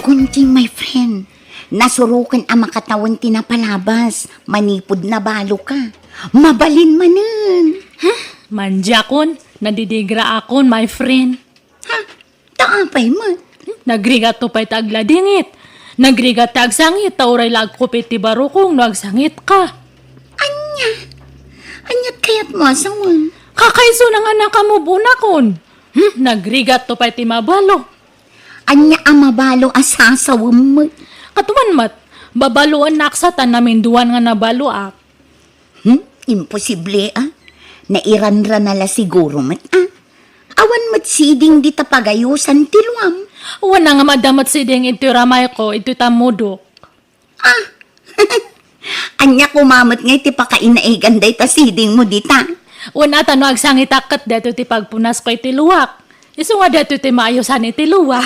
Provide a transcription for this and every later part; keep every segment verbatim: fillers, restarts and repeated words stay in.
Kunting, my friend, nasuroken a makatawen ti napalabas manipud nabalo ka. Mabalin manen. Mandiakon, nadidigra akon, my friend. Ha? Ta apay met? Nagrigat to pay ta agladingit. Nagrigat ta agsangit, ta uray la agkupit ti barukong no agsangit ka. Anya? Anyat kayat mo asawan? Kakaiso na nga nakamubunakon. Hmm, nagrigat to pay ti mabalo. Anya a mabalo a sasawem met? Katuan met, babaloen naksatan namin duan nga nabaloak. Hmm? Imposible, ah. Nairanrana la siguro met, ah. Awan met siding dita pagayosan ti luam. Wana nga madda met siding iti ramayko, iti tammudok. Ah! Anya koma met nga iti pakainaigan dayta siding mo dita? Wen ata no agsangitak ket daytoy ti pagpunasko iti luak. Isu nga daytoy ti maayosan iti lua.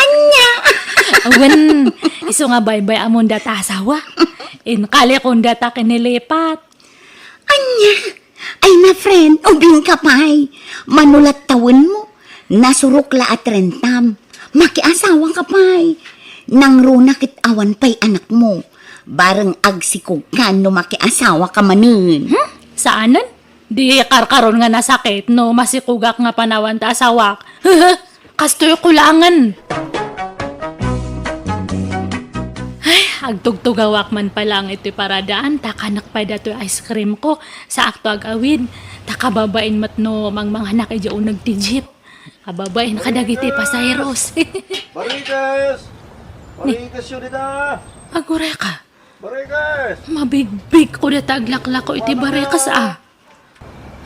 Anya? Wen, isu nga baybay-amon data asawa. Inkalikon data kinilipat. Anya? Ay na, friend, ubing ka pay. Manulat tawen mo. Nasurok la a trentam. Makiasawa ka pay. Nangruna ket awan pay anak mo. Bareng agsikog ka no makiasawa ka manen. Hmm? Saanen? Di karkaron nga nasakit no masikugak nga panawan ta asawak. Kastoy ko langen. Ay, agtugtugawak man pala ang ito'y paradaan, ta kanak pay datoy ice cream ko, saakto agawid, ta kababain met no mangmanganak idiay uneg ti jeep. Kababain kadagiti pasayros. Barikas! Barikas yo dita! Agureka. Barikas! Mabigbig ko data aglaklako iti Barikas, ah.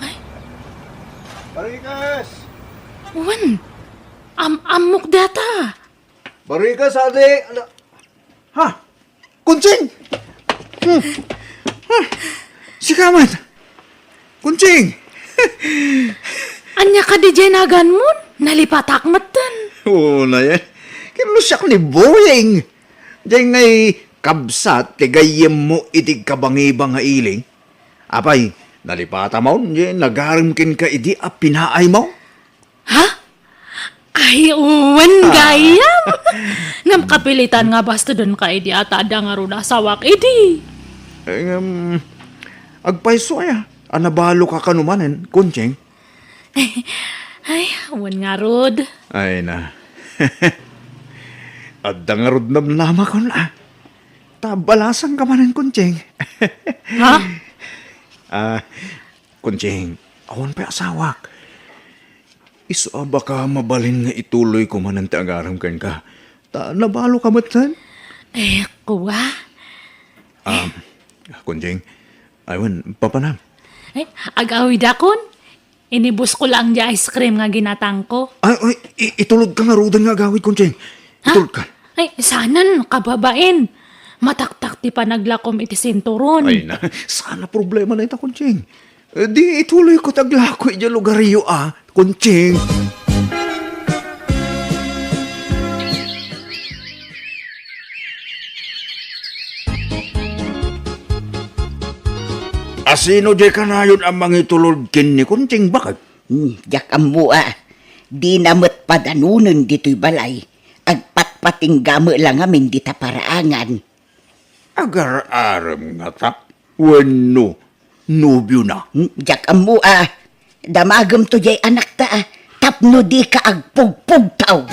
Ay. Barikas! Wen, am-ammok data. Barikas, adi! Ala-, ha? Kunching! Hmm. Ha? Sika man! Kunching! Anya kadi jay naganmon? Nalipatak metten. Oo na yan. Kinlusiak ni Boying. Jay ngay kabsat ti gayyemmo iti kabangiba nga iling. Apay, nalipata maon, jay nagarem kenka idi a pinaay mo? Ha? Ay, wen, ah, gayam. Ngem kapilitan nga bastodenka idi a ta adda ngarud asawak idi. Eh, ngem, agpayso aya a nabaloka kano manen, Kunching? Ay, wen ngarud. Ay na. Adda ngarud namnamakon, ah. Ta balasangka manen, Kunching. Ha? Ah, Kunching, awan pay asawak. Isu a baka mabalin nga ituloyko manen ti agarem kenka. Ta nabaloka metten? Eh, kua? Ah, Kunching, ay wen, papanam? Eh, agawidakon? Inibusko laeng di ice cream nga ginatangko. Ay, ay, i-, itulodka ngaruden nga agawid, Kunching. Ha? Itulodka. Ay, saanen, kababain. Mataktak ti panaglakom iti sinturon. Ay na, saan a problema dayta, Kunching. Eh, di ituloyko ti aglako idiay lugaryo, ah, Kunching. Asino jay kanayon a mangitulod ken ni Kunching, baket? Hmm, diak ammo a. Dina met padanonen ditoy balay. Agpatpatingga met la ngamin dita paraangan. Agar-arem ngata wenno nobiona? Hmm, diak ammo a. Damagemto jay anakta a tapno dika agpugpugtaw.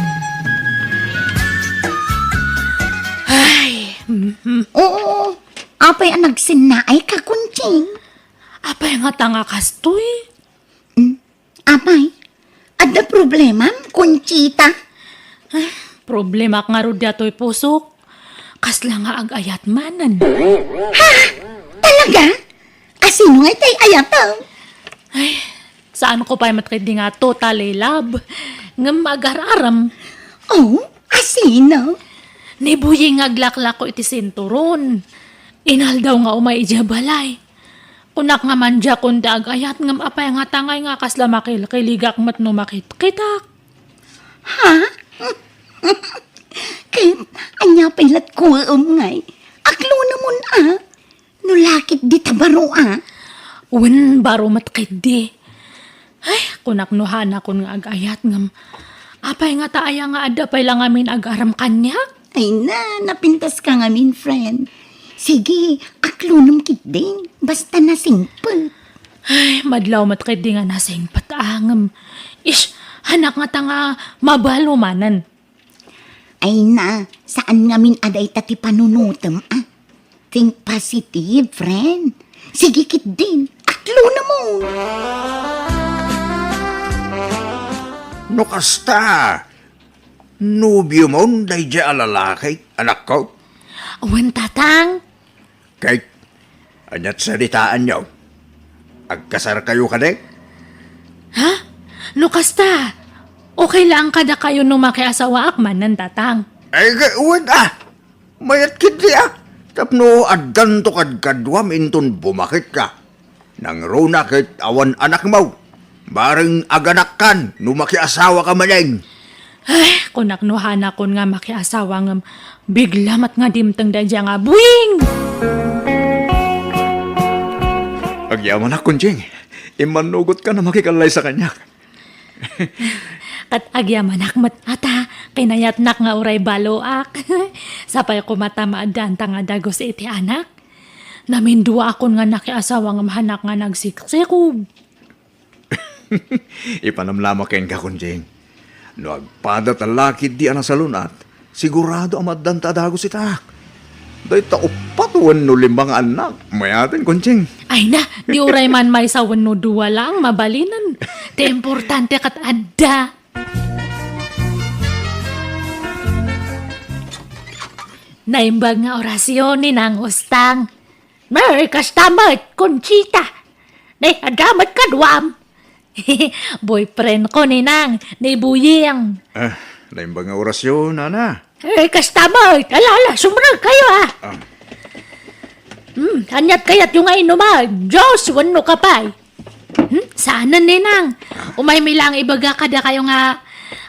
Ay, mhm. Oo, apay a nagsinnaay ka, Kunching? Apay ngata nga kastoy? Hmm? Apay, adda problemam, Conchita? Ah, problemak ngarud datoy pusok. Kasla nga agayat manen. Ha? Talaga? Asino nga itay ayatam? Ay, saanko pay met ketdi nga totally love. Ngem agar-arem. Oh, asino? Ni Buying nga aglaklako iti sinturon. Inaldaw nga umay idiay balay. Kunak nga mandiakon ti agayat, ngem apay nga tangay nga kasla makilkiligak met no makitkitak? Ha? Ket ania pay latkuem ngay? Aklonamon a. No lakit dita baro a. Wen, baro met ketdi. Ay, kunak no hanakon nga agayat, ngem apay ngata aya nga adda pay la ngamin agarem kaniak? Ay na, napintas ka ngamin, friend. Sige, aklonem ketdin. Basta nasingpet. Ay, madlaw met ketdi nga nasingpet, angem. Ish, hanak ngata nga mabalo manen. Ay na, saan ngamin a dayta ti panunutem, ah? Think positive, friend. Sige ketdin, aklonemon. No kasta, nobiomon daydiay a lalaki, anakko? Wen, tatang. Kate, ania't salitaanyo? Agkasarkayo kadi? Ha? No kasta, okay lang kadakayo no makiasawaak manen, tatang? Ay, ga-, wen, ah! Mayat ketdi, ah! Tapno addanto kadkaduam inton bumaketka. Nangruna ket awan anakmo. Bareng aganakkan no makiasawaka manen. Ay, kunak no hanakon nga makiasawa ngem bigla met nga dimteng daydiay nga buing! Agyamanak, Kunjing. Immannugotka a makikallaysa kaniak. Ket agyamanak met ngata, kinayatnak nga uray baloak. Sapay koma ta maaddaanta nga dagus iti anak. Naminduaakon nga nakiasawa ngem hanak nga nagsiksikog. Ipanamlamak kenka, Kunjing. No agpada ta laketdi a nasalun-at, sigurado a maaddanta a dagus iti anak. Dayta uppat wenno lima nga annak, mayaten, Kunjing. Ay na, di uray man maysa wenno dua laeng mabalinen. Ti importante ket adda. Naimbag nga orasyon ni Nang Ustang. Ay, kasta met, Conchita. Nay, adda met kaduam. Boyfriend ko, Ninang, ni Buying. Ah, naimbag nga orasyon, nana. Ay, kasta met. Ala, ala, sumrek kayo, ah. Ah. Hmm, aniat kayatyo nga inuman? Juice wenno kape? Hmm, saanen, Ninang. Umay mi lang ibaga kadakayo nga,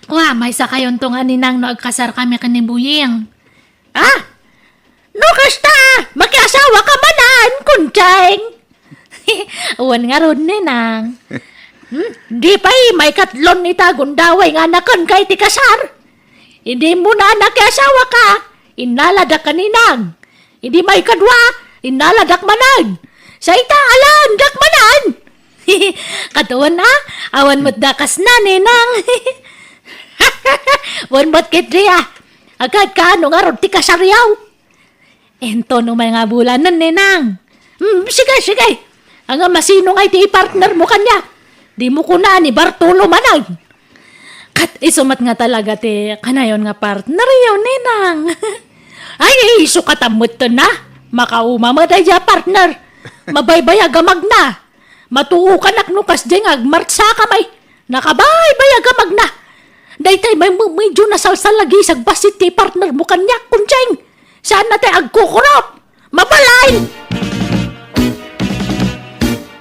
kua, maysa kayonto nga Ninang no agkasar kami ken ni Buying. Ah? No kasta, makiasawa ka manen, Kuncheng? Wen ngarud, Ninang. Hmm, di pay maikatlon ita gundaway nga anaken ka iti kasar. Idi mo na nakiasawa ka, innaladak ka, Ninang. Idi maikadua, innaladak manen. Sa ita, alaendak manen. Kaduan, ah, awan met dakas na, Ninang. Wen met ketdi, ah. Agkaad kaano ngarud ti kasaryo? Inton umay nga bulanen, Ninang. Hmm, sige, sige. Ania, masino nga iti partner mo kaniak? Di mo kuna ni Bartolo manen. Ket isu met nga talaga ti kanayon nga partneryo, Ninang. Ay, isu kata met na. Makauma met daydiay a partner. Mabaybayag a magna. Matuokanak no kasdiay nga agmartsa kami. Nakabaybayag a magna. Daytay met medyo nasalsalagisag bassit ti partner mo kaniak, Kuncheng. Saan na tay agkukurop? Mabalay!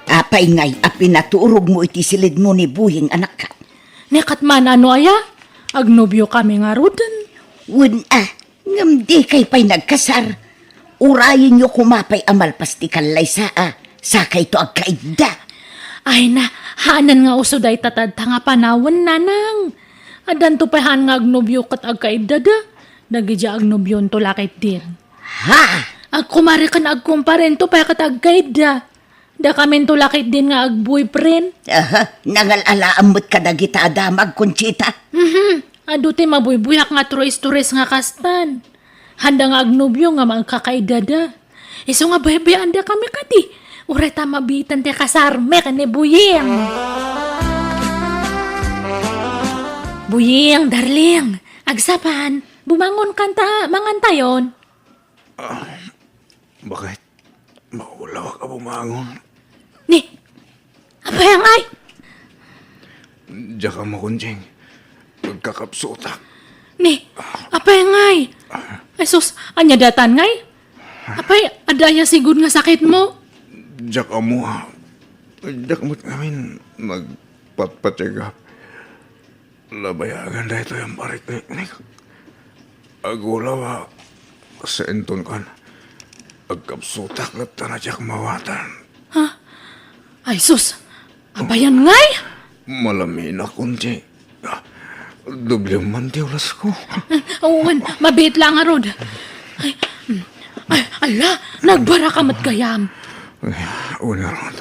Apay ngay a pinaturog mo iti siled mo ni Buying, anakko? Ni ket man, ano aya? Agnobio kami ngaruden. Wen a, ngem dikay pay nagkasar. Urayenyo koma pay a malpas ti kallaysa a sakayto agkaidda. Ay na, haanen nga uso dayta tatta nga panawen, Nanang. Addanto pay haan nga agnobio ket agkaiddada. Dagidiay agnobionto la ketdin. Ha? Agkumare ken agkumparento pay ket agkaidda. Dakaminto la ketdin nga agboyfriend. Aha, nangal-alaam met kadagita a damag, Conchita. Mhm. Adu ti mabuybuyak nga turis-turis nga kastan. Haanda nga agnobio nga agkakaiddada. Isu nga baybayaandakami kadi. Uray ta mabiitan ti kasarmi ken ni Buying. Buying, darling. Agsapan, bumangon kanta, mangantayon. Ah, bakit? Maulawak a bumangon. Ni, apay ngay? Diak ammo, Conching. Agkakapsutak. Ni, apay ngay? Ay sus, ania daytan ngay? Apay, adda aya sigud nga sakit mo? Diak ammo, ah. Diak met ngamin nagpatpatiagap. Labayagan daytoy a parikniknik. Agulaw a, sa inton kan, agkapsutak ket ta diak mawatan. Ha? Ay sus! Apayan ngay? Malaminak, Conching. Ah, Doble man ti ulasko. Wen, mabiit la ngarud. Ay, mm. Ay, ala, nagbaraka met gayam. Ay, wen ngarud.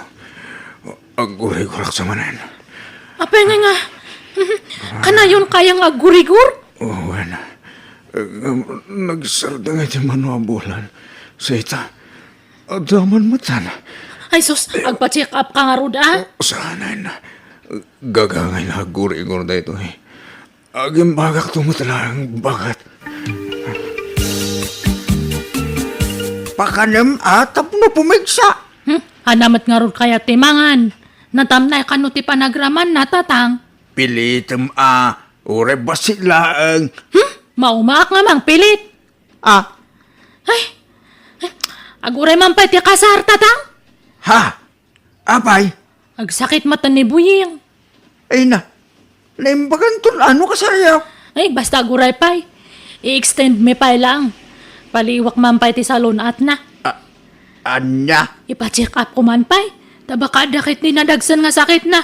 Aggurigurak sa manen. Apay nga nga? Kanayon kaya nga aggurigur? Oh, wen. Eh, nagsardeng iti mano a bulan. Sa ita, adda man met sana. Ay sus, agpa-check up ka ngarud, a? Oh, saanen. Gagangay nga aggurigur daytoy. Agimbagakto met laeng baket. Pakanem a tapno pumigsa. Hmm? Ania met ngarud kayat ti mangan? Natamnay kano ti panagramanna, Tatang? Pilitem a, uray bassit laeng. Hmm? Maumaak nga mangpilit. Ah. Ay. Ay. Aguray man pay ti kasar, Tatang? Ha? Apay? Agsakit met ni Buying. Ay na, naimbaganton ano kasaryo? Ay, basta aguray pay. I-extend mi pay lang. Paliiwak man pay ti salun-atna. A-, ania? Ipa-check up ko man pay. Ta baka adda ket ni nadagsen nga sakitna.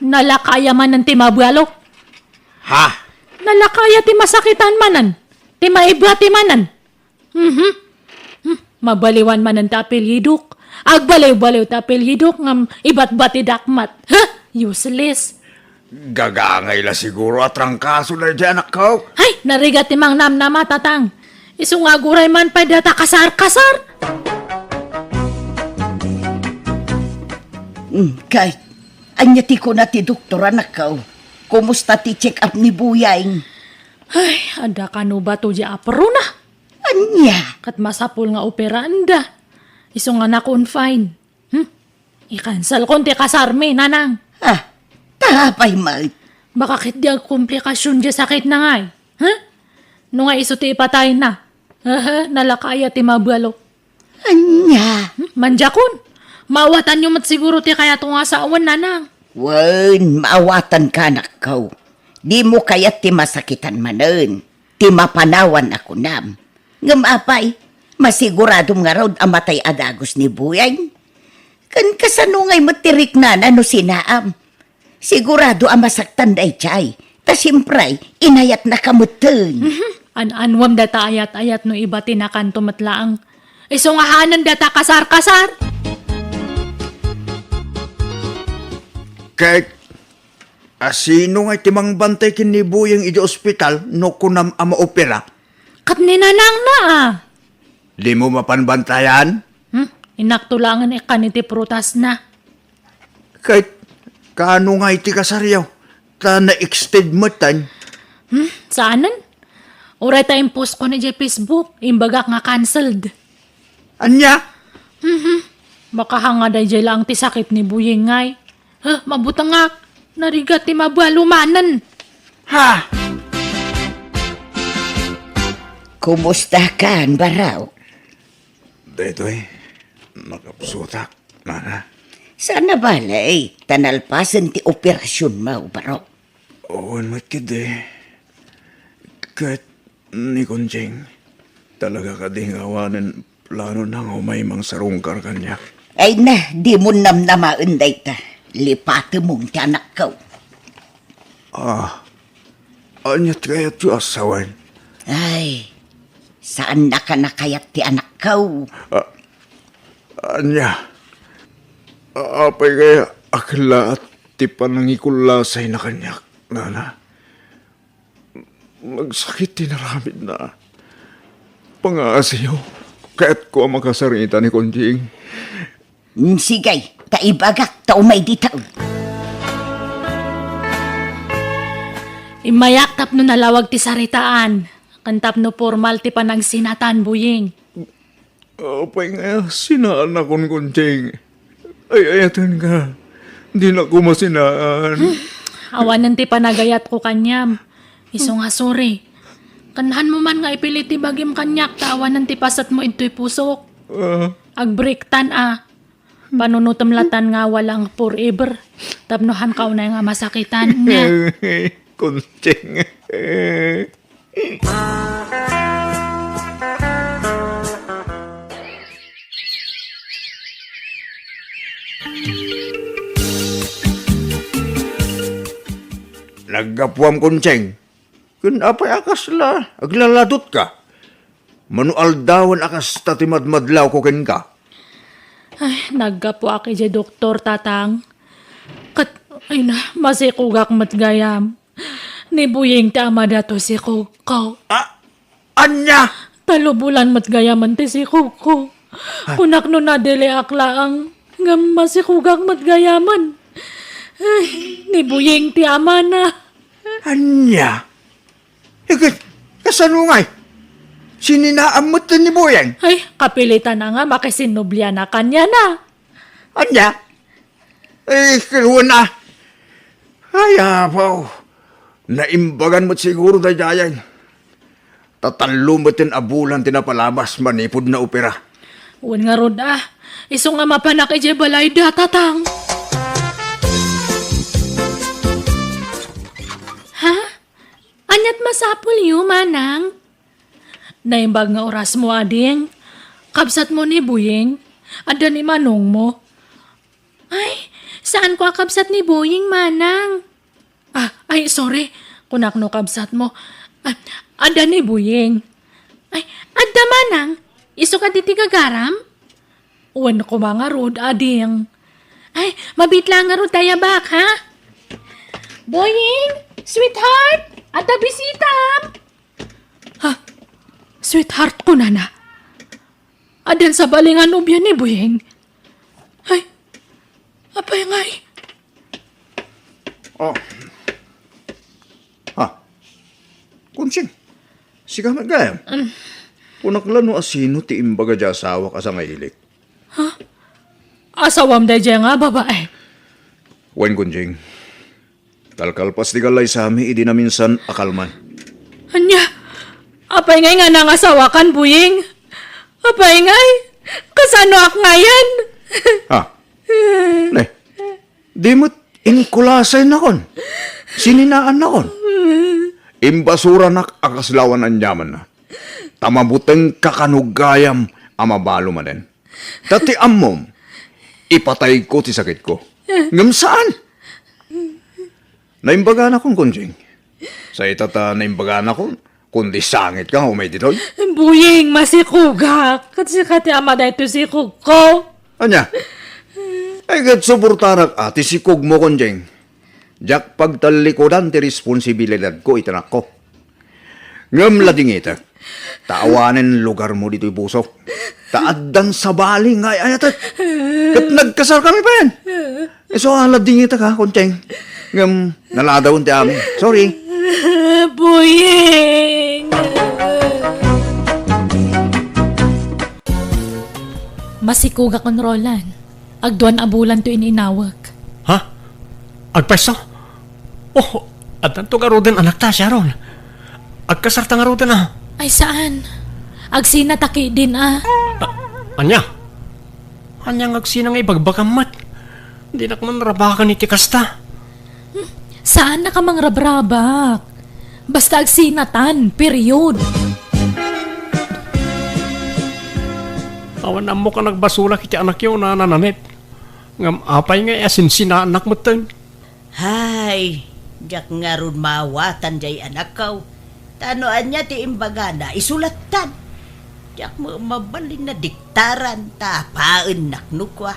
Nalakaya manen ti mabualo. Ha? Nalakaya ti masakitan manen. Ti maibati manen. Mhm. Hmm, mabaliwan manen ti apelyidok. Agbaliwbaliw ti apelyidok ngem ibatbatidak met. Huh? Useless. Gagangay la siguro a trangkaso daydiay anakko. Hay, narigat ti mangnamnama, Tatang. Isu nga aguray man pay data kasar-kasar. Hmm, kay, ania ti kuna ti doktor, anakko? Kumusta ti check-up ni Buying? Ay, adda kano bato di aprona? Ania? Ket masapul nga operaenda. Isu nga na-confine. Hmm? I-cancel kon ti kasarmi, nanang. Ah, ta apay met? Baka ket di agkomplikasion di sakitna ngay. Huh? No nga isu ti ipatayna. Hehe, nalakaya ti mabualo. Ania? Hmm? Mandiakon. Maawatanyo met siguro ti kayatko nga sawen, nanang. Wen, maawatanka, anakko. Dimo kayat ti masakitan manen. Ti mapanawan a kunam. Ngem apay, masiguradom ngarud a matay a dagus ni Buying? Ken kasano ngay met ti riknana no sinaam? Sigurado a masaktan daydiay. Ta siempre, inayatnaka metten. Mhm. An-anuem data ayat-ayat no ibatinakanto met laeng. Isu nga hanen data kasar-kasar. Ket, a, sino ngay ti mangbantay ken ni Buying idiay ospital no kunam a maopera? Ket ni nanangna, a. Dimo mapan bantayan? Hmm? Inakto laengen ikkan iti prutasna. Ket, kaano ngay ti kasaryo? Ta na-extend metten. Hmm? Saanen? Uray ta impost ko ni idiay Facebook, imbagak nga cancelled. Ania? Mhm. Baka hanga daydiay laeng ti sakit ni Buying ngay. Huh, mabutengak. Narigat ti mabualo manen. Ha? Kumusta kan, Baro? Daytoy, nakapsutak, nana. Saan a bale, ta nalpasen ti operasionmo, Baro. Wen met ketdi. Ket ni Conching, talaga kadi nga awanen planona nga umay mangsarungkar kaniak? Ay na, dimo namnamaen dayta. Lipatemon ti anakko. Ah, ania ti kayatyo a sawen? Ay, saannaka a kayat ti anakko. Ah, ania? A-, apay kaya a kellaat ti panangikullasayna kaniak, nana? Nagsakit ti inaramidna. Pangaasiyo, kayatko a makasarita ni Conching. Mm, sige, ta ibagak ta umay dita. Immayak tapno nalawag ti saritaan, ken tapno pormal ti panagsinatan, Buying. Apay nga sinaanakon, Conching? Ay-ayatenka. Dinako masinaan. Hmm. Awanen ti panagayatko kaniam. Isu nga sorry. Ken hanmo man nga ipilit ti bagim kaniak ta awanen ti pasetmo idtoy pusok. Ah. Agbreaktan a. Panunotem latan nga walang forever. Tapno hanka unay nga masakitan. Nya. Conching. naggapuam, Koncheng. Ken apay a kasla aglaladutka? Mano aldawen a kasta ti madmadlawko kenka? Ay, naggapuak idiay doktor, Tatang. Ket, ay na, masikugak met gayam. Ni Buying ti amada to sikugko. Ah, anya? Talo bulan met gayamen ti sikugko. Ah. Kunak no nadeliak laeng, ngem masikugak met gayamen. Ay, ni Buying ti amana. Anya? Iket, kasano ngay? Sininaam met ni Buying? Ay, kapilitan a nga makisinnubliana kaniana. Anya? Eh, wen a. Ay, apo. Naimbagan met siguro daydiay. Tatallo metten a bulan ti napalabas manipud naopera. Wen ngarud a. Isu nga mapanak idiay balayda, Tatang. Ha? Aniat masapulyo, Manang? Naimbag nga orasmo, ading. Kabsatmo ni Buying. Adda ni manongmo. Ay, saanko a kabsat ni Buying, Manang. Ah, ay, sorry. Kunak no kabsatmo. Ah, adda ni Buying. Ay, adda, Manang. Isu kadi ti gagaram? Wen koma ngarud, ading. Ay, mabitla ngarud ta yabak, ha? Buying, sweetheart, adda bisitam. Ha? Sweetheart, kunana. Addan sabali nga nobia ni Buying. Ay, apay ngay? Oh. Ha? Konching, sika met gayam? Um. Kunak la no asino ti imbaga ti asawak a sangailik. Ha? Asawam daydiay nga babae? Wen, Konching. Kalkalpas ti gallaysami idi naminsan a kalman. Ania? Apay ngay nga nangasawakan, Buying? Apay ngay? Kasanoak ngayen? Ha? Ne, di met inkulasaynakon. Sininaannakon. Imbasuranak a kasla awan aniamanna. Ta mabutengka kano gayam a mabalo manen. Ta ti ammom, ipatayko ti sakitko. Ngem saan. Naimbaganakon, Konching. Sa ita ta naimbaganakon, kundi sangitka nga umay ditoy. Buying, masikugak. Ket sika ti ama daytoy sikugko. Ania? Ay, ket suportarak a ti sikugmo, Konching. Diak pagtallikudan ti responsibilidadko iti anakko. Ngem ladingitek, ta awanen lugarmo ditoy puso. Ta addan sabali nga ay-ayatek. Ket nagkasarkami payen. Isu a ladingitek, ha, Konching. Ngem naladawen ti amin. Sorry. Buying! Masikugakon, Roland. Agduan a bulan to ininawek. Ha? Agpayso? Oh, addanto ngaruden anakta, Sharon. Agkasarta ngaruden a. Ay, saan. Agsina ta ketdin a. A-, ania? Ania nga agsina nga ibagbagam met? Dinak man rabaken iti kasta. Hmm, saan a ka mangrabrabak. Basta agsinatan, period. Awan ammok a nagbasolak iti anakyo, Nana Nanette. Ngem apay nga asinsinaannak metten? Hay, diak ngarud maawatan jay anakko. Ta no ania ti imbagana, isu lattan. Diak met mabalin a diktaran ta apaennak no kua.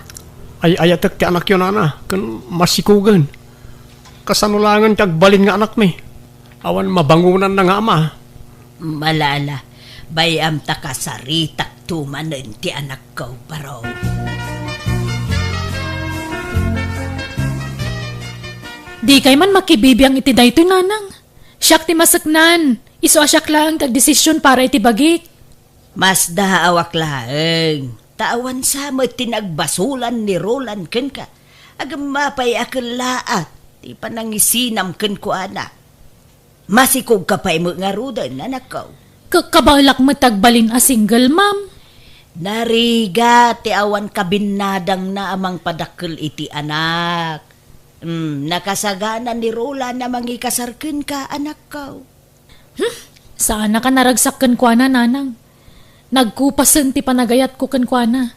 Ay-ayatek ti anakyo, Nana, ken masikugen. Kasano laengen ti agbalin nga anakmi? Awan mabangonanna nga ama. Malala, bay-am ta kasaritakto manen ti anakko, Barong. Dikay man makibibiang iti daytoy, Nanang. Siak ti maseknan. Isu a siak laeng ti agdesisyon para iti bagik. Masdaawak laeng, ta awan sa met ti nagbasolan ni Roland kenka. Agem apay a kellaat ti panangisinam kenkuana. Masikogka pay met ngaruden, anakko. Ka-, kabaelak met agbalin a single mom. Narigat ti awan kabinnadangna a mangpadakkel iti anak. Hmm, nakasagana ni Roland a mangikasar kenka, anakko. Hmm, saannak a naragsak kenkuana, Nanang. Nagkupasen ti panagayatko kenkuana.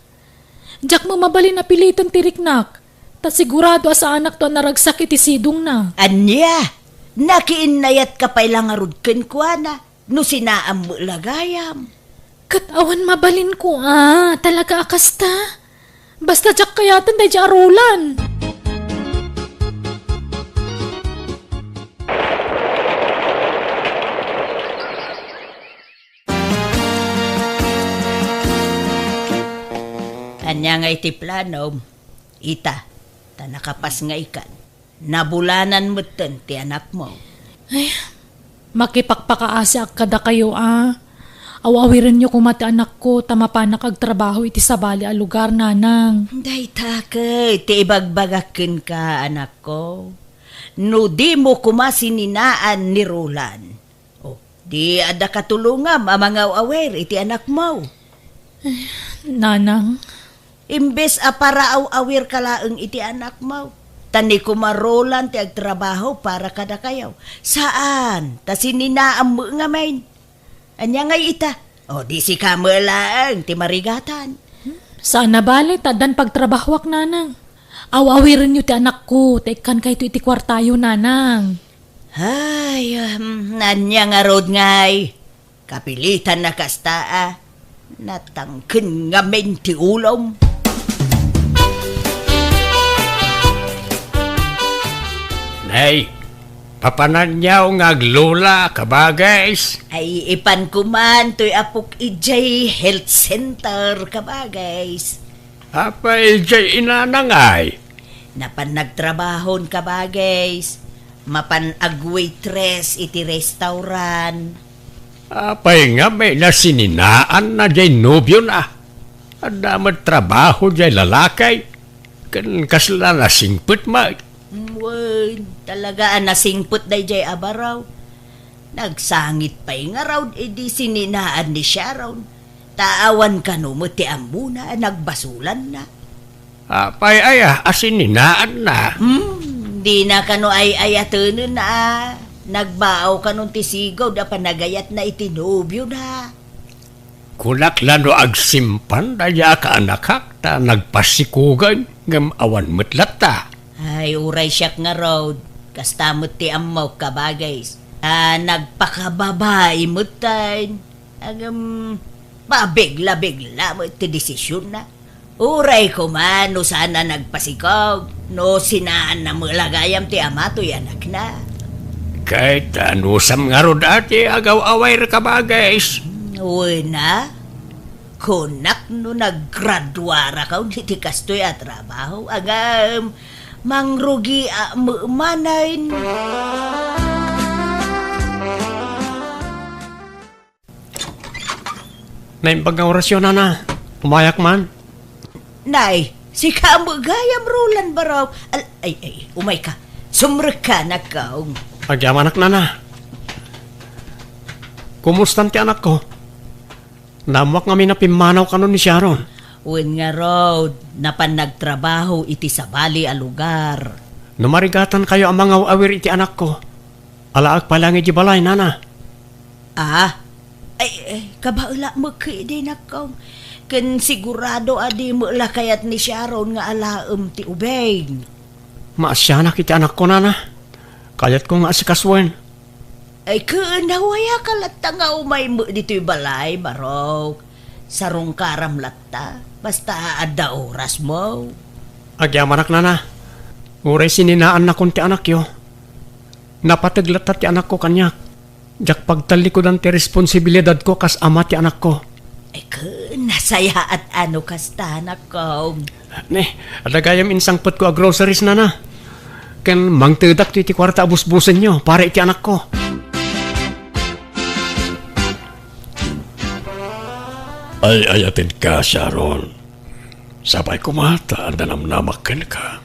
Diak met mabalin a piliten ti riknak, ta sigurado a saanakto a naragsak iti sidongna. Ania? Nakiinnayatka pay la ngarud kenkuana, no sinaam met la gayam. Ket awan mabalinko a, talaga a kasta. Basta diak kayaten daydiay a Roland. Ania ngay ti planom? Ita, ta nakapasngaykan. Nabulanan metten ti anakmo. Ay, makipakpakaasiak kadakayo a. Aw-awirenyo koma ti anakko ta mapanak agtrabaho iti sabali a lugar, nanang. Dayta ket ti ibagbagak kenka, anakko. No dimo koma sininaan ni Roland, o, di adda katulongam a mangaw-awir iti anakmo. Nanang. Imbes a paraaw-awirka laeng iti anakmo, ta ni Kuma Roland ti agtrabaho para kadakayo. Saan, ta sininaam met ngamin. Ania ngay ita? O, di sika met laeng ti marigatan. Saan a bale, ta addan pagtrabahoak, nanang. Aw-awirenyo ti anakko, ta ikkankayto iti kuartayo, nanang. Ay, um, ania ngarud ngay? Kapilitan a kasta a, natangken ngamin ti ulom. Nay, papananyaw nga aglola, kabagays. Ay, ipan koman toy apok idiay health center, kabagays. Apay idiay inanang ay? Napan nagtrabahon, kabagays. Mapan agwaitress iti restaurant. Apay ngamin a sininaanna diay nobiona? Adda met trabaho diay lalaki. Ken kasla nasingpet met. Wen, talaga a nasingpet daydiay a baro. Nagsangit pay ngarud idi sininaan ni Sharon. Ta awan kano met ti ammona a nagbasolanna. Apay aya a sininaanna? Hmm, dina kano ay-ayatenen a nagbaaw kanon ti sigud a panagayatna iti nobiona. Kunak la no agsimpan daydiay a kaanakak ta nagpasikugen ngem awan met latta. Ay, uray siak ngarud, kasta met ti ammok, kabagays. A nagpakababai metten. Ngem, pabigla-bigla met ti desisionna. Uray koma no saan a nagpasikog, no sinaanna met la gayam ti ama toy anakna. Ket anusam ngarud a ti agaw-awir, kabagays? Wen a, kunak no naggraduarakon iti kastoy a trabaho, ngem, mangrugiak met manen. Naimbag nga orasyo, nana. Umayak man. Nay, sika met gayam, Roland, baro. Al-, ay, ay, umayka. Sumrekka, nakkaw. Agyamanak, nana. Kumustan ti anakko? Naammoak ngamin a pimmanaw kanon ni Sharon. Wen ngarud, napan nagtrabaho iti sabali a lugar. No marigatankayo a mangaw-awir iti anakko, alaek pay laeng idiay balay, nana. Ah? Ay, ay, kabaelak met ketdi, nakkaw. Ken sigurado a di met la kayat ni Sharon nga alaem ti ubing. Maasianak iti anakko, nana. Kayatko nga asikasuen. Ay, ken, awayak latta nga umay met ditoy balay, barok. Sarungkaram latta, basta adda orasmo. Agyamanak, nana. Uray sininaannakon ti anakyo. Napateg latta ti anakko kaniak. Diak pagtallikudan ti responsibilidadko kas ama ti anakko. Ay, ken, nasayaat a no kasta, nakkaw. Ne, adda gayam insangpetko a groceries, nana. Ken mangtedak iti kuarta a busbusenyo para iti anakko. Ay-ayatenka, Sharon. Sapay koma ta adda namnamak kenka.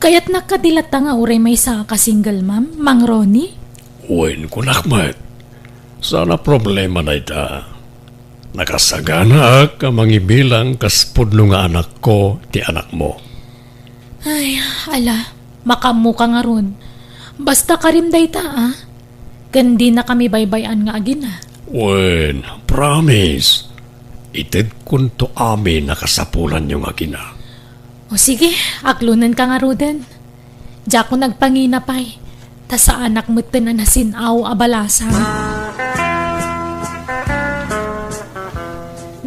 Kayatnak kadi latta nga uray maysaak a single mom, Mang Ronnie? Wen, kunak met. Saan a problema dayta. Nakasaganaak a mangibilang kas pudno nga anakko ti anakmo. Ay, ala, makaammoka ngarud. Basta karim dayta, a. Ken dinakami baybay-an nga agina. Wen, promise. Itedkonto amin a kasapulanyo nga agina. O sige, aklonenka ngaruden. Diakon agpangina pay. ta saanak metten a nasin-aw a balasang.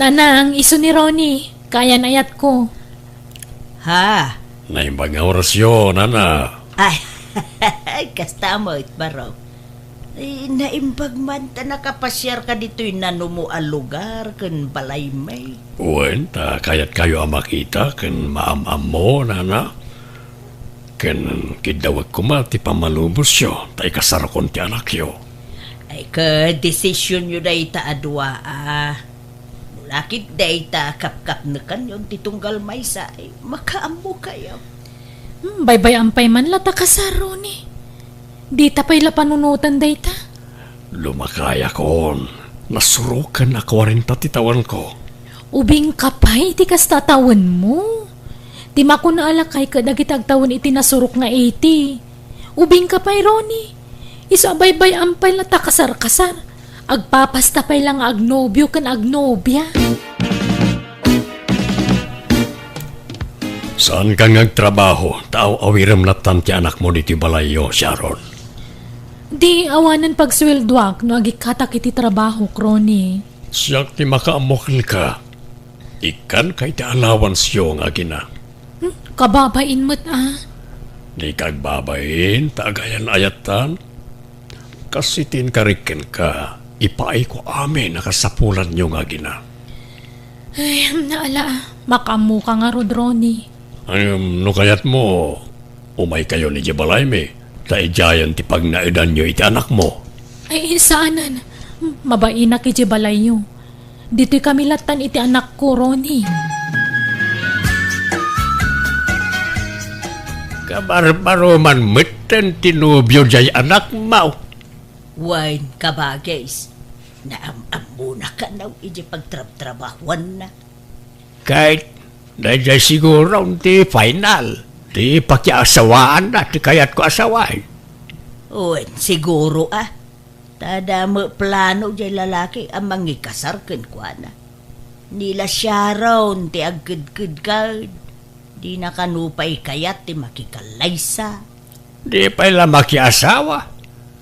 Nanang, isu ni Ronnie, kayan-ayatko. Ha? Naimbag nga orasyo, nana. Ay, kasta met, Barok. Ay, naimbag man ta nakapasiarka ditoy nanumo a lugar ken balaymi. Wen, ta kayatkayo a makita ken maam-ammo, nana. Ken kiddawek koma ti pammalubosyo, ta ikasarakon ti anakyo. Ay, ket desisyonyo dayta a dua, a. No la ket dayta a kapkapnekanyon ti tunggal maysa, ay, makaammokayo. Hmm, baybay-am pay man la ta kasar, Ronnie. Dita pay la panunotan dayta. Lumakayakon. Nasuroken a kuarenta ti tawenko. Ubingka pay ti kasta a tawenmo. Ti makuna a lakay ket dagiti agtawen iti nasurok nga eighty. Ubingka pay, Ronnie. Isu a baybay-am pay la ta kasar-kasar. Agpapasta pay la nga agnobio ken agnobia. Saanka nga agtrabaho, ta aw-awirem lattan ti anakmo ditoy balayyo, Sharon. Di awanen pagsueldoak no agikkatak iti trabahok, Ronnie. Siak ti makaammo kenka. Ikkanka iti allowanceyo nga agina. Hmm, kababain met, a. Dika agbabain, ta agayan-ayattan. Kas iti inkarik kenka, ipaayko amin a kasapulanyo nga agina. Ay, naala, makaammoka ngarud, Ronnie. Ngem no kayatmo, umaykayon idiay balaymi, ta idiayen ti pagnaedanyo iti anakmo. Ay, saanen. Mabainak idiay balayyo. Ditoy kami lattan iti anakko, Ronnie. Kabarbaro man metten ti nobio diay anakmo. Wen, kabagis, naam-ammona kano idiay pagtrabtrabahuanna. Ket daydiay siguro ti final ti pakiasawaanna ti kayatko a sawen. Wen, siguro a. Ta adda met plano diay lalaki a mangikasar kenkuana. Ni la Sharon ti agkedkedka. Dina kano pay kayat ti makikallaysa. Di pay la makiasawa.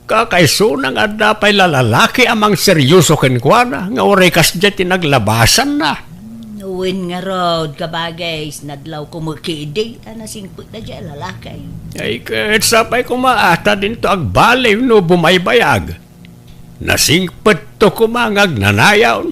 Kakaisuna nga adda pay la lalaki a mangseryoso kenkuana nga uray kasdiay ti naglabasanna. Wen ngarud, kabagis, nadlawko met ketdi a nasingpetda diay lalaki. Ay, ket sapay koma a ta dinto agbaliw no bumaybayag. Nasingpetto koma nga agnanayon.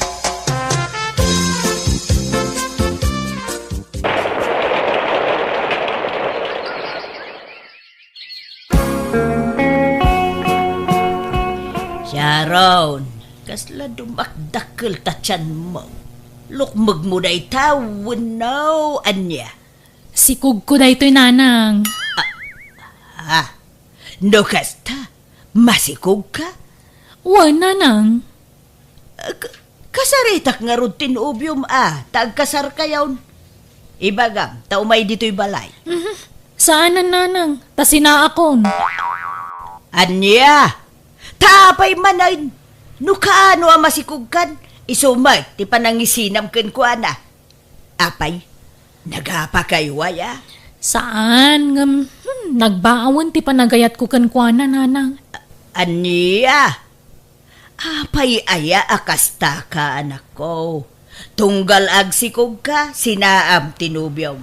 Sharon, kasla dumakdakkel ta tianmo. Lukmegmo dayta wenno ania? Sikogko daytoy, nanang. Ah, ah. No kasta, masikogka? Wen, nanang. K-, kasaritak ngarud ti nobiom a, ta agkasarkayon. Ibagam, ta umay ditoy balay. Mhm. Saanen, nanang, ta sinaakon. Ania? Ta apay manen? No kaano a masikogkan, isu met ti panangisinam kenkuana. Apay, nagapakayo aya? Saan, ngem, hmm, nagbaawen ti panagayatko kenkuana, nanang. A-, ania? Apay aya a kastaka, anakko? Tunggal agsikogka, sinaam ti nobiom.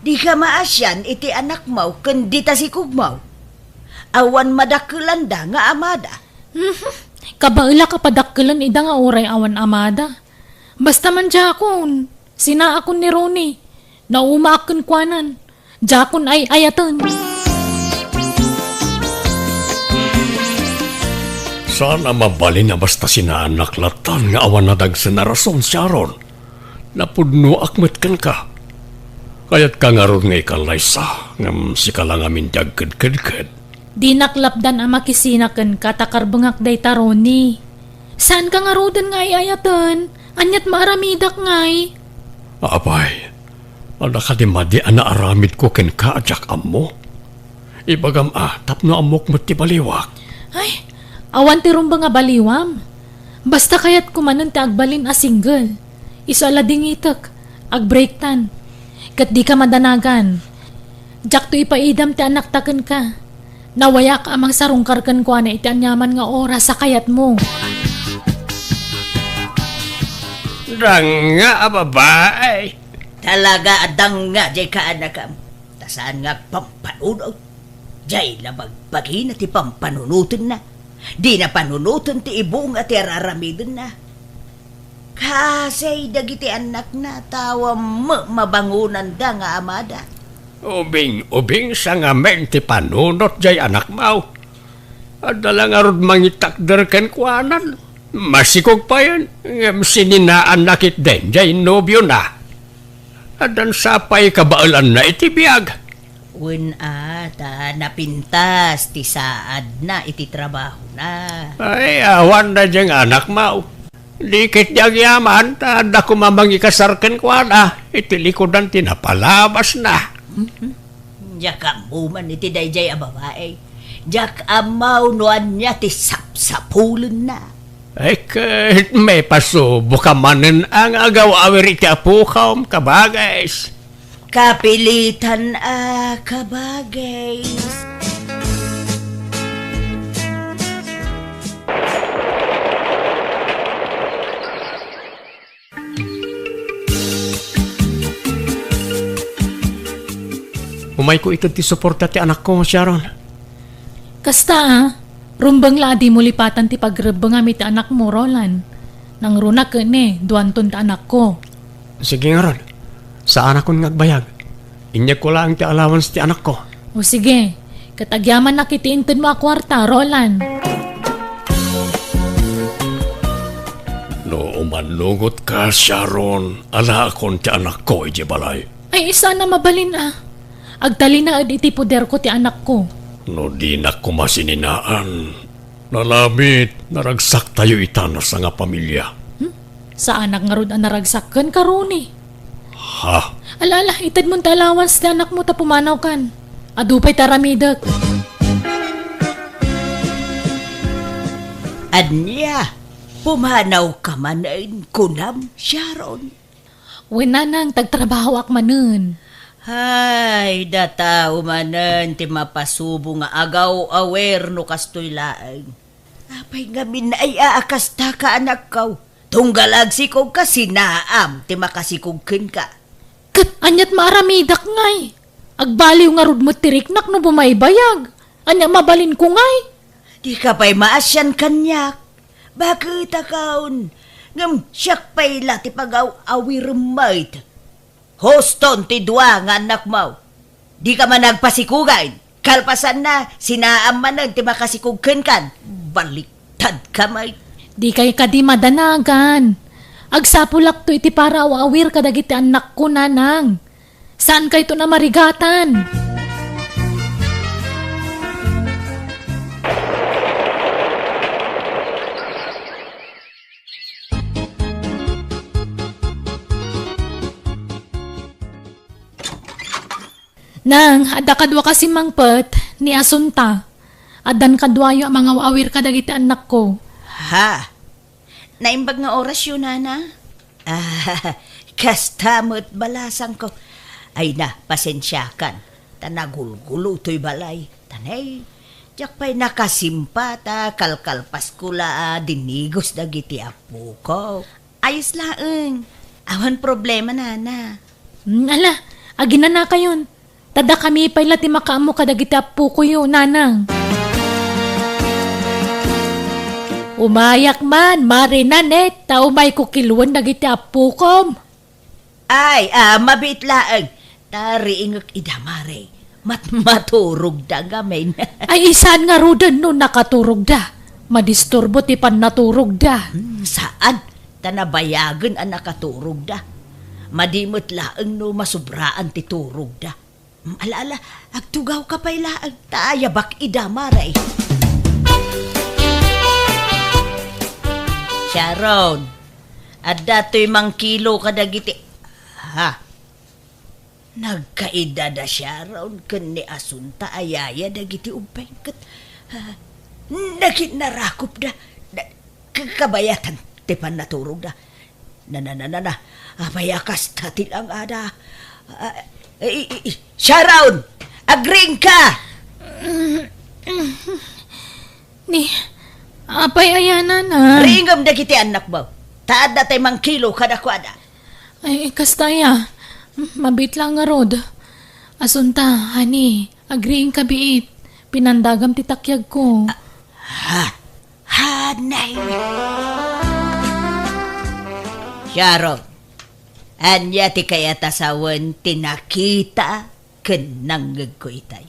Dika maasian iti anakmo ken dita sikogmo. Awan madakkelanda nga amada. Mhm. Kabaelak a padakkelen ida nga uray awan amada. Basta man diakon, sinaakon ni Ronnie. Naumaak kenkuanan. Diakon ay-ayaten. Saan a mabalin a basta sinaanak lattan nga awan nadagsen a rason, Sharon. Napudnoak met kenka. Kayatka ngarud nga ikallaysa, ngem sika la ngamin ti agkedkedked. Dinak lapdan a makisina kenka ta karbengak dayta, Ronnie. Saanka ngaruden nga ay-ayaten? Aniat maaramidak ngay? Apay, adda kadi madi a naaramidko kenka a diak ammo? Ibagam a tapno ammok met ti baliwak. Ay, awan ti rumbeng a baliwam. Basta kayatko manen ti agbalin a single. Isu a ladingitek, agbreaktan. Ket dika madanagan. Diakto ipaidam ti anakta kenka. Nawayak a mangsarungkar kenkuana iti aniaman nga oras a kayatmo. Danga a babae. Talaga a danga jay kaanakam. Ta saan nga agpampanunot. Jay la bagbagina ti pampanunotenna. Dina panunoten ti ibunga ti araramidenna. Kasay dagiti annakna, ta awan met mabangonanda nga amada. Ubing-ubing sa ngamin ti panunot jay anakmo. Adda la ngarud mangitakder kenkuanan. Masikog payen, ngem sininaanna ketdin jay nobiona. Addan sa pay kabaelanna iti biag. Wen a, ta napintas ti saadna iti trabahona. Ay, awan daydiay nga anakmo. Di ketdi agyaman, ta adda koma mangikasar kenkuana iti likudan ti napalabasna. Mhm. Diak ammo man iti daydiay a babae. Diak ammo no ania ti sapsapulenna. Ay, ket maipasuboka manen a nga agaw-awir iti apokom, kabagis. Kapilitan a kabagis. Umayko ited ti suporta ti anakko, Sharon. Kasta, a. Rumbeng la a dimo lipatan ti pagrebbengam iti anakmo, Roland. Nangruna ket ne, duanton ti anakko. Sige ngarud. Saanakon nga agbayag. Inyegko laeng ti allowance ti anakko. O sige, ket agyamannak iti intedmo a kuarta, Roland. No umannugotka, Sharon, alaakon ti anakko idiay balay. Ay, saan a mabalin a. Agtalinaed iti poderko ti anakko. No dinak koma sininaan, nalamit, naragsaktayo ita a sangapamilia. Hmm? Saanak ngarud a naragsak kenka, Ronnie. Ha? Ala, ala, itedmon ti allowance ti anakmo ta pumanawkan. Adu pay ti aramidek. Ania? Pumanawka manen, kunam, Sharon? Wen, nanang, tagtrabahoak manen. Ay, data manen ti mapasubo nga agaw-awer no kastoy laeng. Apay ngamin ay a kasta ka, anakko? Tunggal agsikog ka, sinaam ti makasikog kenka. Ket aniat maaramidak ngay? Agbaliw ngarud met ti riknak no bumaybayag. Ania mabalinko ngay? Dika pay maasian kaniak. Baketakaon, ngem siak pay la ti pagaw-awirem met. Huston ti dua nga annakmo. Dika man agpasikugan. Kalpasanna, sinaam manen ti makasikog kenkan. Baliktad ka met. Dikay kadi madanagan. Agsapulakto iti para aw-awir kadagiti annakko, nanang. Saankayton a marigatan. Nang, adda kadua kasi mangpet ni Asunta. Addan kaduayo a mangaw-awir kadagiti annakko. Ha? Naimbag nga orasyo, nana? Ah, kasta met balasangko. Ay na, pasensiakan. Ta nagulgulo toy balay. Tanay, diak pay nakasimpa ta kalkalpasko la a dinigos dagiti appoko. Ayos laeng. Awan problema, nana. Hmm, ala, aginanakayon. Ta dakami pay la ti makaammo kadagiti appokoyo, nanang. Umayak man, Mare Nanette, ta umayko kiluen dagiti appokom. Ay, a, mabiit laeng. Ta riingek ida, Mare. Mat-, maturogda ngamin. Ay, saan ngaruden no nakaturogda? Madisturbo ti pannaturogda. Hmm, saan. Ta nabayagen a nakaturogda. Madi met laeng no masubraan ti turogda. Hmm, ala, ala, agtugawka pay laeng. Ta ayabak ida, Mare. Sharon, adda toy mangkilo kadagiti, ha? Nagkaida da Sharon ken ni Asunta a yaya dagiti ubbing ket, ah, naginnarakopda. Da-, ka-, kabayatan ti pannaturogda. Na, na, na, na, na. Apay a kasta ti langada? Ah, i-, i-, i-, Sharon! Agriingka! Ni, apay aya, Nana? Ringem dagiti annakmo. Ta adda tay mangkilo kadakuada. Ay, kasta aya. Mabiit la ngarud. Asunta, honey, agriingka biit. Pinandagam ti takyagko. Ha? Honey? Sharon, ania ti kayat a sawen ti nakita ken nangngegko itay?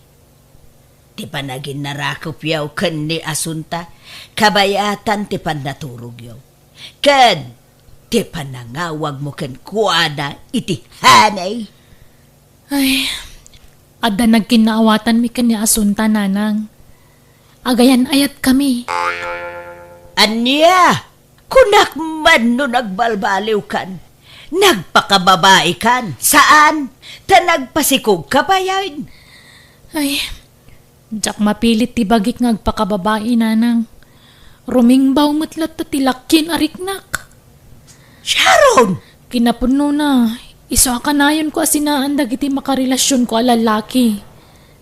Ti panaginnarakupyo ken ni Asunta, kabayatan ti pannaturogyo, ken ti panangawagmo kenkuana iti honey. Ay, adda nagkinnaawatanmi ken ni Asunta, Nanang. Agayan-ayatkami. Ania? Kunak man no nagbalbaliwkan, nagpakababaikan, saan, ta nagpasikogka payen. Ay, diak mapilit ti bagik nga agpakababai, Nanang. Rumingbaw met latta ti lakkin a riknak. Sharon! Kinapudnona, isu a kanayonko a sinaan dagiti makarelasionko a lallaki.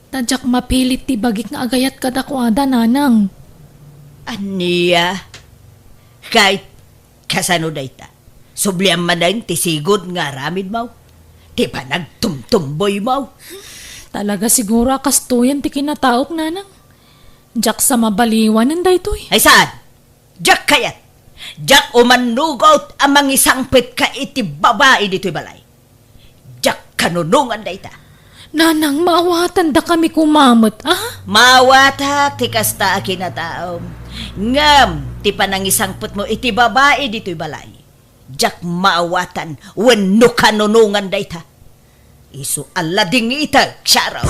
Ta diak mapilit ti bagik nga agayat kadakuada, Nanang. Ania? Ket kasano dayta? Subliam manen ti sigud nga aramidmo? Ti panagtumtumboymo? Talaga siguro a kastoyen ti kinataok, Nanang. Diak sa mabaliwanen daytoy. Ay saan? Diak kayat. Diak umannugot a mangisangpetka iti babai ditoy balay. Diak kanunongan dayta. Nanang, maawatandakami koma met, a? Maawatak ti kasta a kinataom. Ngem ti panangisangpetmo iti babai ditoy balay, diak maawatan wenno kanunongan dayta. Isu a ladingitek, Sharon.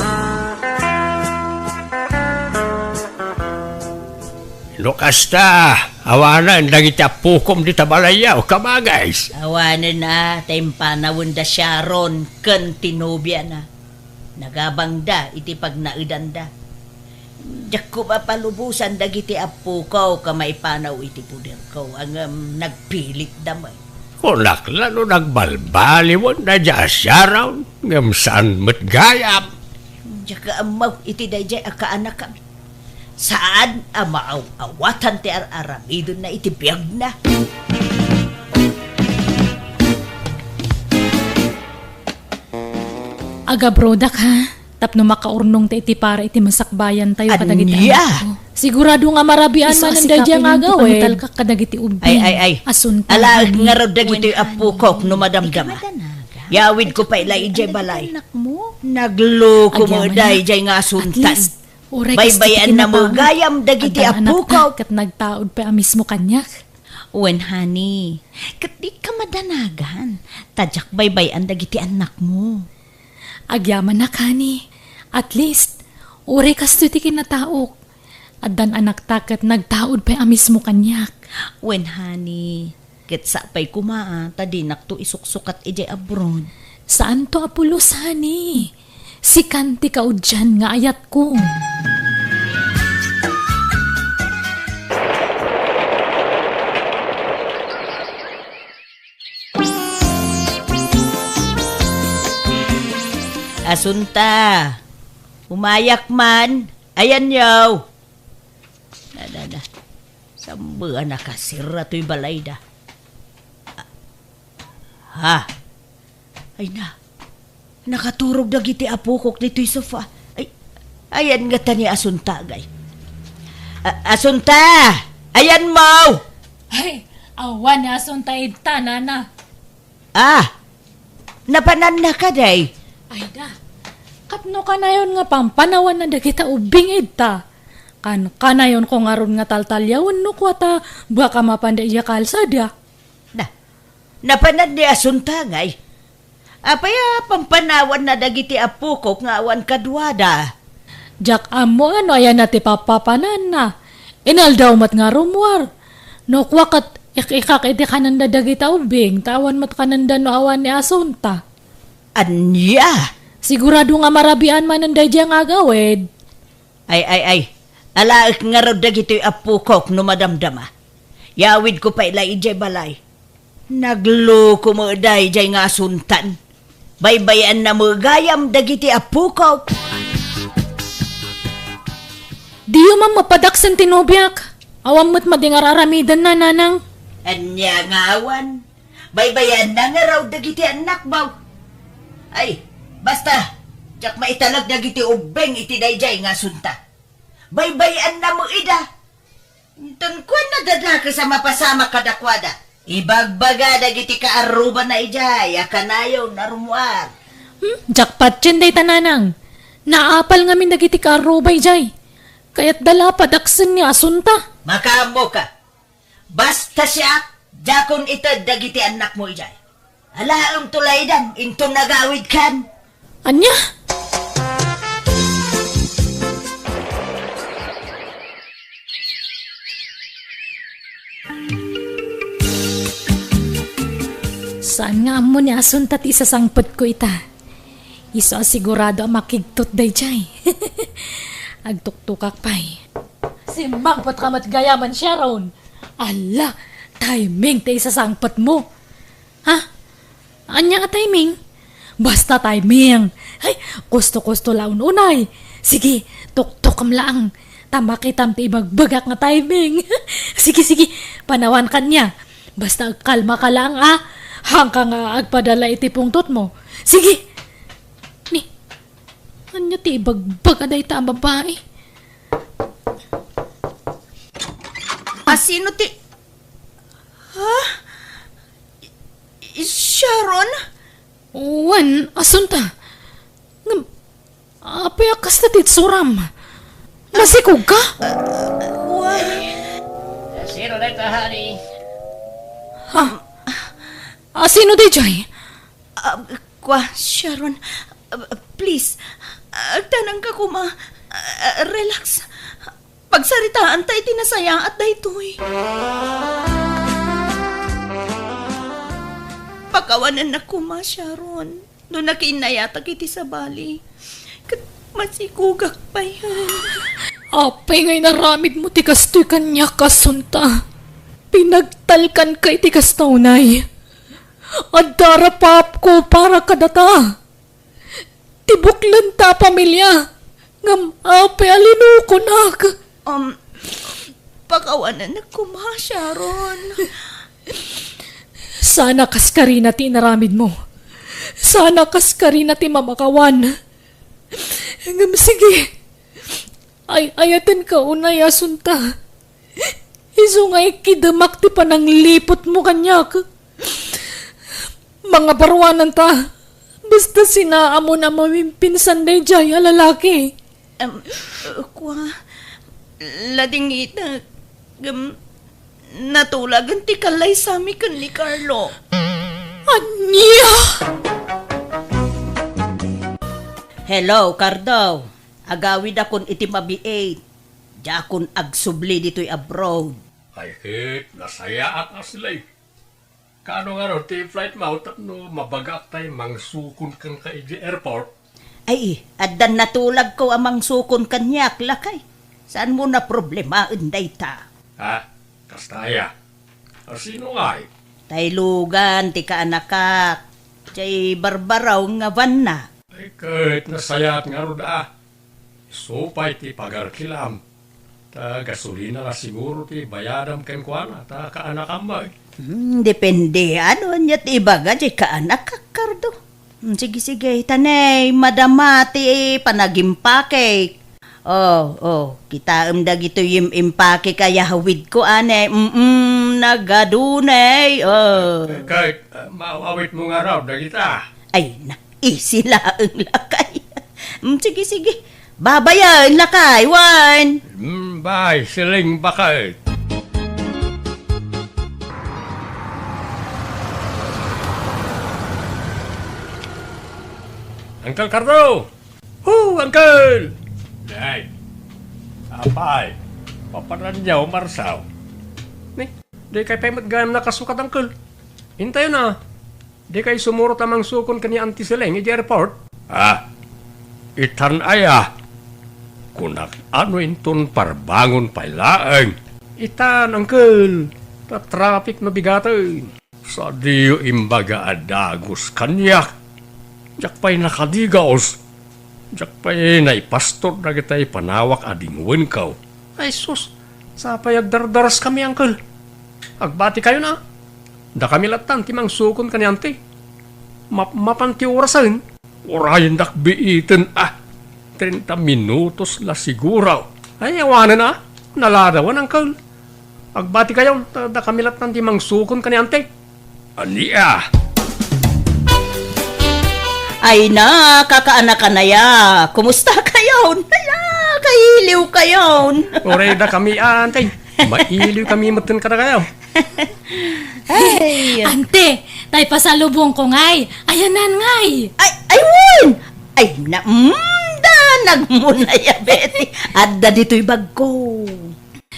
No kasta, awanen dagiti appokom dita balay, a, Kamages? Awanen a, ta impanawenda Sharon ken ti nobiana. Nagabangda iti pagnaedanda. Diakko mapalubosan dagiti appoko a maipanaw iti poderko, ngem nagpilitda met. Kunak la no nagbalbaliwen daydiay a Sharon, ngem saan met gayam. Diak ammo iti daydiay a kaanakami. Saan a maaw-awatan ti ar-aramidenna iti biagna. Agabrodak, ha? Tapno makaurnongta iti para iti masakbayantayo kadagiti anakko. Sigurado nga marabian manen daydiay nga agawid. Isu a sikapin ti pangitalkak kadagiti ubbing. Ay, ay, ay. Asunta, alaek ngarud dagitoy appokok no madamdama. Yawidko pay la idiay balay. Nagloko met daydiay nga asuntan. Baybay-anna met gayam dagiti appokok. Ket nagtaud pay a mismo kaniak. Wen, honey, ket dika madanagan, ta diak baybay-an dagiti annakmo. Agyamanak, honey. At least, uray kastoy ti kinataok, addan anakta ket nagtaud pay a mismo kaniak. Wen, honey, ket sapay koma a ta dinakto isuksukat idiay abroad. Saanto a pulos, honey. Sikan ti kaudian nga ayatko. Asunta, umayak man. Ayanyo. Da, da, da. Sambean a kasirra toy balayda. Ha? Ay na. Nakaturog dagiti apokok ditoy sofa. Ay, ayan ngata ni Asunta, agay. A-, Asunta! Ayanmo! Ay, awan ni Asunta ita, nana. Ah, napananna kadi? Ay da, tapno kanayon nga pampanawanna dagita ubbing ita. Kan-, kanayonko ngarud nga taltaliawen no kua ta baka mapanda idiay kalsada. Na, napanan ni Asunta ngay? Apay a pampanawanna dagiti appokok nga awan kaduada? Diak ammo no ayanna ti papapananna. Inaldaw met nga rummuar. No kua ket ik-ikak iti kanenda dagita ubbing, ta awan met kanenda no awan ni Asunta. Ania? Sigurado nga marabian manen daydiay nga agawid. Ay, ay, ay. Alaek ngarud dagitoy appokok no madamdama. Yawidko pay la idiay balay. Nagloko met daydiay nga Asuntan. Baybay-anna met gayam dagiti appokok. Diyo man mapadaksen ti nobiak. Awan met madi nga ar-aramidenna, nanang. Ania nga awan? Baybayanna ngarud dagiti annakmo. Ay, basta, diak maitalek dagiti ubbing iti daydiay nga asunta. Baybay-annamo ida. Inton kuanna, dakes a mapasamak kadakuada. Ibagbaga dagiti kaarrubana idiay a kanayon a rummuar. Hmm, diak patien dayta, nanang. Naapal ngamin dagiti kaarruba idiay. Kayatda la padaksen ni asunta. Makaammoka. Basta siak, diakon ited dagiti annakmo idiay. Alaem to laydam inton agawidkan. Ania? Saan nga ammo ni asunta ti isasangpetko ita? Isu a sigurado a makigtot daydiay. Agtuktukak pay. Simmangpetka met gayamen, Sharon. Alla, timing ti isasangpetmo. Ha? Ania a timing? Basta timing. Ay, kusto-kusto la unay. Sige, tuktokem laeng. Ta makitam ti ibagbagak nga timing. Sige, sige, panawan kaniak. Basta agkalmaka laeng, a. Haanka nga agpadala iti pungtotmo. Sige. Ni, ania ti ibagbaga dayta a babai? A, sino ti, ha? I-, Sharon? Wen, asunta. Ngem, apay a kasta ti itsuram? Masikogka? Why? Sino dayta, honey? Ha? A, sino daydiay? Ah, kua, Sharon, ah, please, agtanangka koma. Ah, relax. Pagsaritaanta iti nasayaat daytoy. Pakawanennak koma, Sharon, no nakiinnayatak iti sabali. Ket masikogak payen. Apay nga inaramidmo ti kastoy kaniak, asunta? Pinagtalkanka iti kasta unay. Adda rapaapko para kadata. Ti buklenta a pamilia, ngem apay a linukonak? Um, pakawanennak koma, Sharon. Saan a kaskarina ti inaramidmo. Saan a kaskarina ti mamakawan. Ngem sige, ay-ayatenka unay, asunta. Isu nga ikidemak ti panangliputmo kaniak. Mangabaruananta. Basta sinaamon a mawimpinsan daydiay a lalaki. Em, kua, ladingitek. Ngem, natulagen ti kallaysami ken ni Carlo. Ania? Hello, Cardo. Agawidakon iti mabiit. Diakon agsubli ditoy abroad. Ay, ket nasayaat a sila. Kaano ngarud ti flight mo tapno mabagak tay mangsukon kenka idiay airport? Ay, addan natulagko a mangsukon kaniak, lakay. Saanmo a problemaen dayta? Ha? Kasta aya? A, sino ngay? Tay Logan ti kaanakak. Diay barbaraw nga vanna. Ay, ket nasayaat ngarud a. Isu pay ti pagarkilam. Ta gasolina la siguro ti bayadam kenkuana, ta kaanakam met. Hmm, depende. Ano ania ti ibaga diay kaanak, Cardo? Hmm, sige, sige. Ta ne, madama ti panagimpake. Oh, oh, kitaem dagitoy im-, impake kayawidko, ane. Mm, nagadunay. Oh. Ket, ah, maawawitmo ngarud dagita. Ay, na, easy laeng, lakay. Mm, sige, sige. Babayen, lakay, wen. Mm, bye, siling baket. Uncle Cardo! Ho, Uncle! Day, apay, papananyaw, Marsaw. Ni, dikay pay met gayam nakasukat, Uncle. Intayon a. Dikay sumurot a mangsukon ken ni Auntie Seleng idiay airport? Ah, itan aya? Kunak, ano inton parbangon pay laeng? Itan, Uncle, ta traffic no bigaten. Sadiyo imbaga a dagus kaniak. Diak pay nakadigaus. Diak pay naipastor dagitay panawak a dingwenko. Ay sus, sapay agdardaraskami, uncle. Agbatikayon a. Dakami lattan ti mangsukon ken ni Auntie. Map-, mapan ti orasen. Urayendak biiten a. Treinta minutos la siguro. Ay, awanen a. Naladawan, uncle. Agbatikayon, ta dakami lattan ti mangsukon ken ni Auntie. Ania? Ay na, kakaanakan aya. Kumusta kayon? Aya, kailiw kayon. Uray dakami, Auntie. Mailiw kami metten kadakayo. Ay. Auntie, tay pasalubongko ngay. Ayanan ngay. Ay, ay, wen! Ay, na, mm, da, nagmunaya, Betty. Adda ditoy bagko.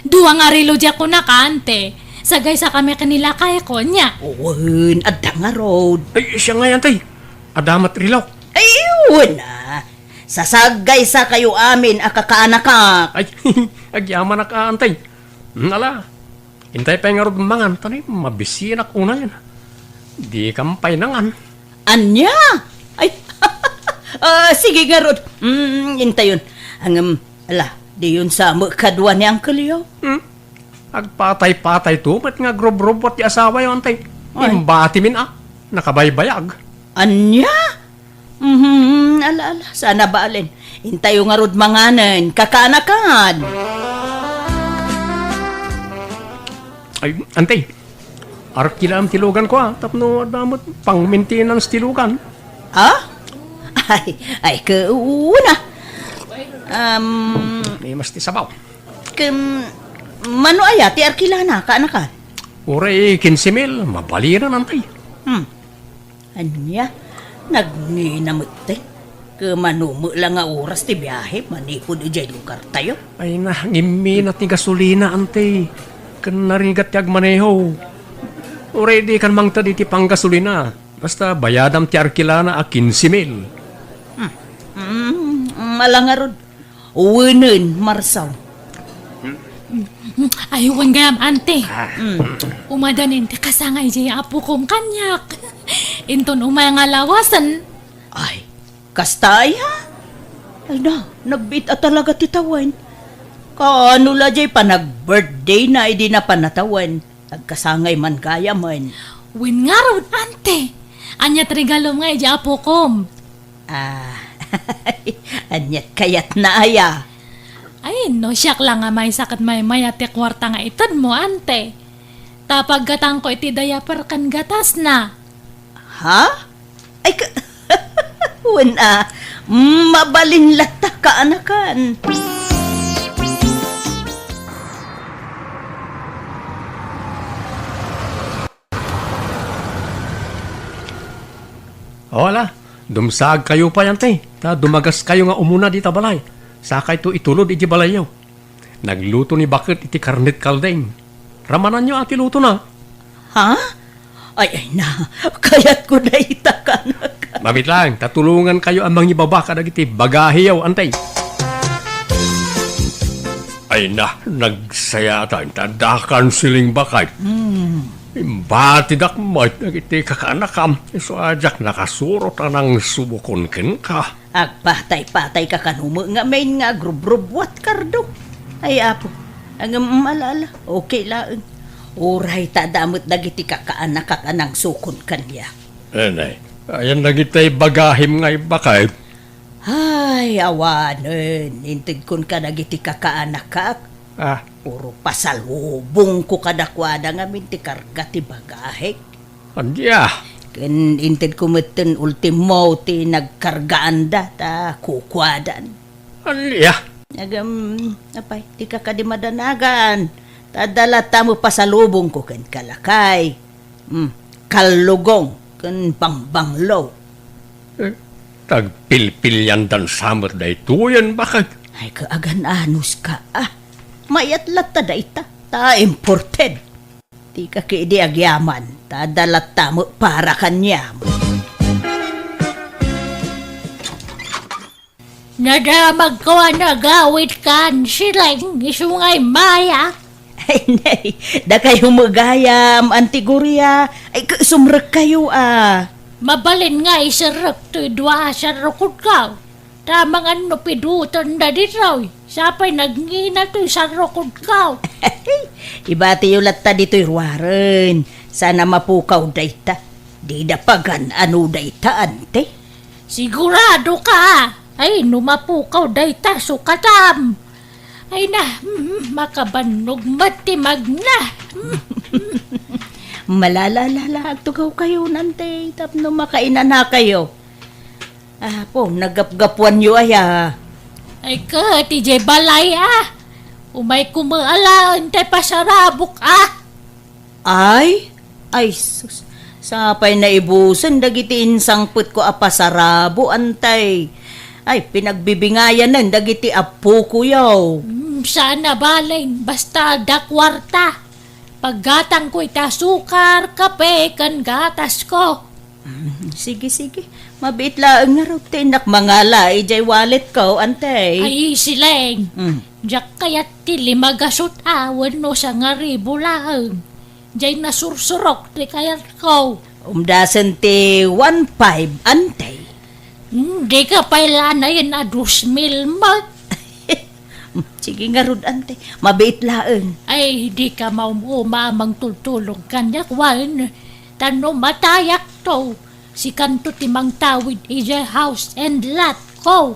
Dua nga relo diak kunaka, Auntie. Sagaysa kami ken ni lakayko, ania? Wen, adda ngarud. Ay, siya ngay, Auntie. Adda met relo. Ay, wen a. Sasagaysa kayo amin a kakaanakak. Ay, agyamanak a, Auntie. Hmm, ala, intay pay ngarud mangan, ta ni mabisinak unayen. Dikam pay nangan. Ania? Ay, ah, sige ngarud. Mm, intayon. Ngem, ala, diyon sa met kadua ni Uncle yo? Hmm? Agpatay-patayto met nga agrubrubbuat ti asawayo, Auntie. Ay. Imbatimin a, nakabaybayag. Ania? Mhm, ala, ala, saan a balen. Intayo ngarud manganen, kakaanakan. Ay, Auntie, arkilaam ti luganko a, tapno adda met pang-maintenance ti lugan. Ah? Ay, ay, ke-, una. Um, May mas ti sabaw. Ken, mano aya ti arkilana, kaanakan? Uray kinse mil, mabalinan, Auntie. Hmm. Ania? Nagngina metten? Ket mano met la nga oras ti biahe manipud idiay lugartayo? Ay na, ngimmina ti gasolina, Auntie. Ken narigat ti agmaneho. Uray dikan mangted iti panggasolina. Basta bayadam ti arkilana a kinse mil. Hmm. Mm, ala ngarud. Wenen, Marsaw. Ay, wen gayam, Auntie. Mm. Umadanin ti kasangay diay apokom kaniak. Inton umay nga lawasen. Ay, kasta aya? Ay na, nagbiit a talaga ti tawen. Kaano la diay panag-birthday na idi napan a tawen? Agkasangay man gayamen. Wen ngarud, Auntie. Ania ti regalom nga idiay apokom? Ah, aniat kayatna aya? Ay, no siak la nga maysa ket maymayat ti kuarta nga itedmo, Auntie. Ta paggatangko iti diaper ken gatasna. Ha? Ay, ka-, wen a, mabalin latta kaanakan. O, ala, dumsagkayo pay, Auntie, ta dumagaskayo nga umuna dita balay. Sakayto itulod iti balayyo. Nagluto ni Baket iti karnet kaldeng. Ramananyo a ti lutona. Ha? Ay, ay na, kayatko dayta, kanak. Mabit lang, ta tulongankayo a mangibaba kadagiti bagahiyo, Auntie. Ay na, nagsayaat, ta adda kansiling, Baket. Hmm. Imbatidak met dagiti kakaanakam, isu a diak nakasurot a nangsubokon kenka. Agpatay-patayka kano met ngamin nga agrubrubbuat, Kardo. Ay, Apo, ngem ala-ala, okay laeng. Uray ta adda met dagiti kakaanakak a nangsukon kaniak. Anay, ayan dagiti bagahim nga ibakay. Ay, awanen, intedkon kadagiti kakaanakak. Ah. Puro pasalubongko kadakuada ngamin ti karga ti bagahik. Ania? Ken intedko metten ultimo ti nagkargaanda ta kukuadan. Ania? Ngem, apay, dika kadi madanagan. Ta adda latta met pasalubongko kenka, lakay. Hmm, kallugong ken bangbanglo. Eh, tagpilpiliandan sa met daytoyen, Baket. Ay, kaagan-anuska, ah. Mayat latta dayta, ta imported. Dika ketdi agyaman, ta adda latta met para kaniam. Nadamagko a nagawidkan, siring, isu ngay mayak. Ay, nay, dakayo met gayam, Auntie Gloria. Ay, ka-, sumrekkayo, a. Mabalin nga iserrek toy dua a serrekko. Ta mangan no pidutenda ditoy. Sapay nagngina toy sarrokodko. Ibatiyo latta ditoy ruaren. Saan a mapukaw dayta. Dida pagan-ano dayta, ante? Sigurado ka? Ay, no mapukaw dayta, sukatam. Ay na, mm, makabannog met ti magna. Malalalala, agtugaw kayo, nante, tapno makainana kayo. Apo, naggapgapuanyo aya? Ay ket, idiay balay, a. Umay kumaalaen tay pasarabok, a. Ay? Ay, sus. Sapay naibusen dagiti insangpetko a pasarabo, antay. Ay, pinagbibingayanen dagiti appokoyo. Mm, saan a bale, basta adda kuarta. Paggatangko iti asukar, kape, ken gatasko. Mm, sige, sige. Mabiit laeng ngarud ti innak mangala idiay walletko, antay. Ay, Sileng. Mm. Diak kayat ti lima gasut a wenno sangaribu laeng. Diay nasursurok ti kayatko. Umdasen ti one five, ante. Hmm, dika pay la nayen a dos mil met. Sige ngarud, ante. Mabiit laeng. Ay, dika maum-uma a mangtultulong kaniak wen. Ta no matayakto, sikanto ti mangtawid idiay house and lot ko.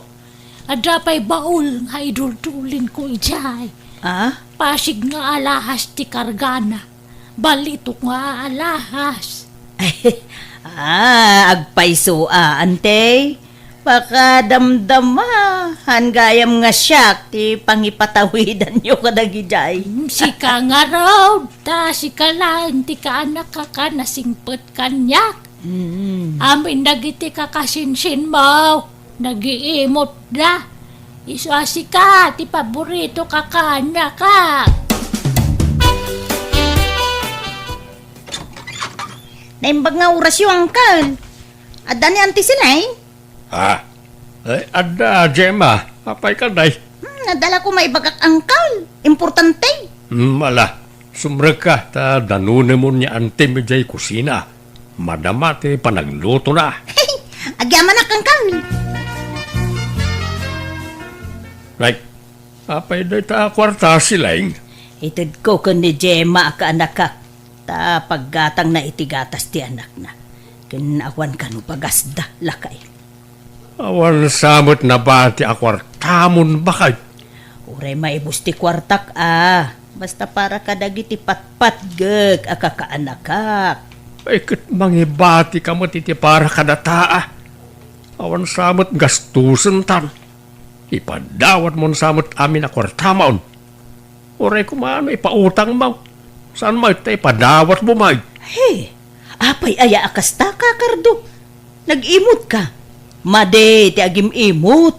Adda pay baul nga iduldulinko idiay. Ah? Pasig nga alahas ti kargana. Balitok nga alahas. Ah, agpayso a, ante. Pakadamdama, han gayam nga siak ti pangipatawidanyo kadagidiay. Mm, sika ngarud, ta sika laeng ti kaanakak a nasingpet kaniak. Mm. Amin dagiti kakasinsinmo, nagiimotda. Isu a sika ti paborito a kaanakak. Naimbag nga orasyo, Uncle. Adda ni Auntie Sileng? Ha? Ay, adda, Gemma. Apay ka, day? Hmm, adda la ko maibagak, Uncle. Importante. Hmm, ala. Sumrekka, ta danunemon ni Auntie idiay kusina. Madama ti panaglutona. Agyamanak, Uncle. Right. Apay dayta a kuarta, Sileng? Itedko ken ni Gemma a kaanakak, ta paggatangna iti gatas ti anakna. Ken awan kano pagasda, lakay. Awan sa met nabati a kuartamon, bakay? Uray maibus ti kuartak a, basta para kadagiti patpatgek a kakaanakak. Ay, ket mangibatika met iti para kadata a. Awan sa met gastusentan. Ipadawatmon sa met amin a kuartamon. Uray koma no ipautangmo. Saan met ta ipadawatmo met? He, apay aya a kasta, Kakardo? Nag-imutka? Madi ti agim-imot.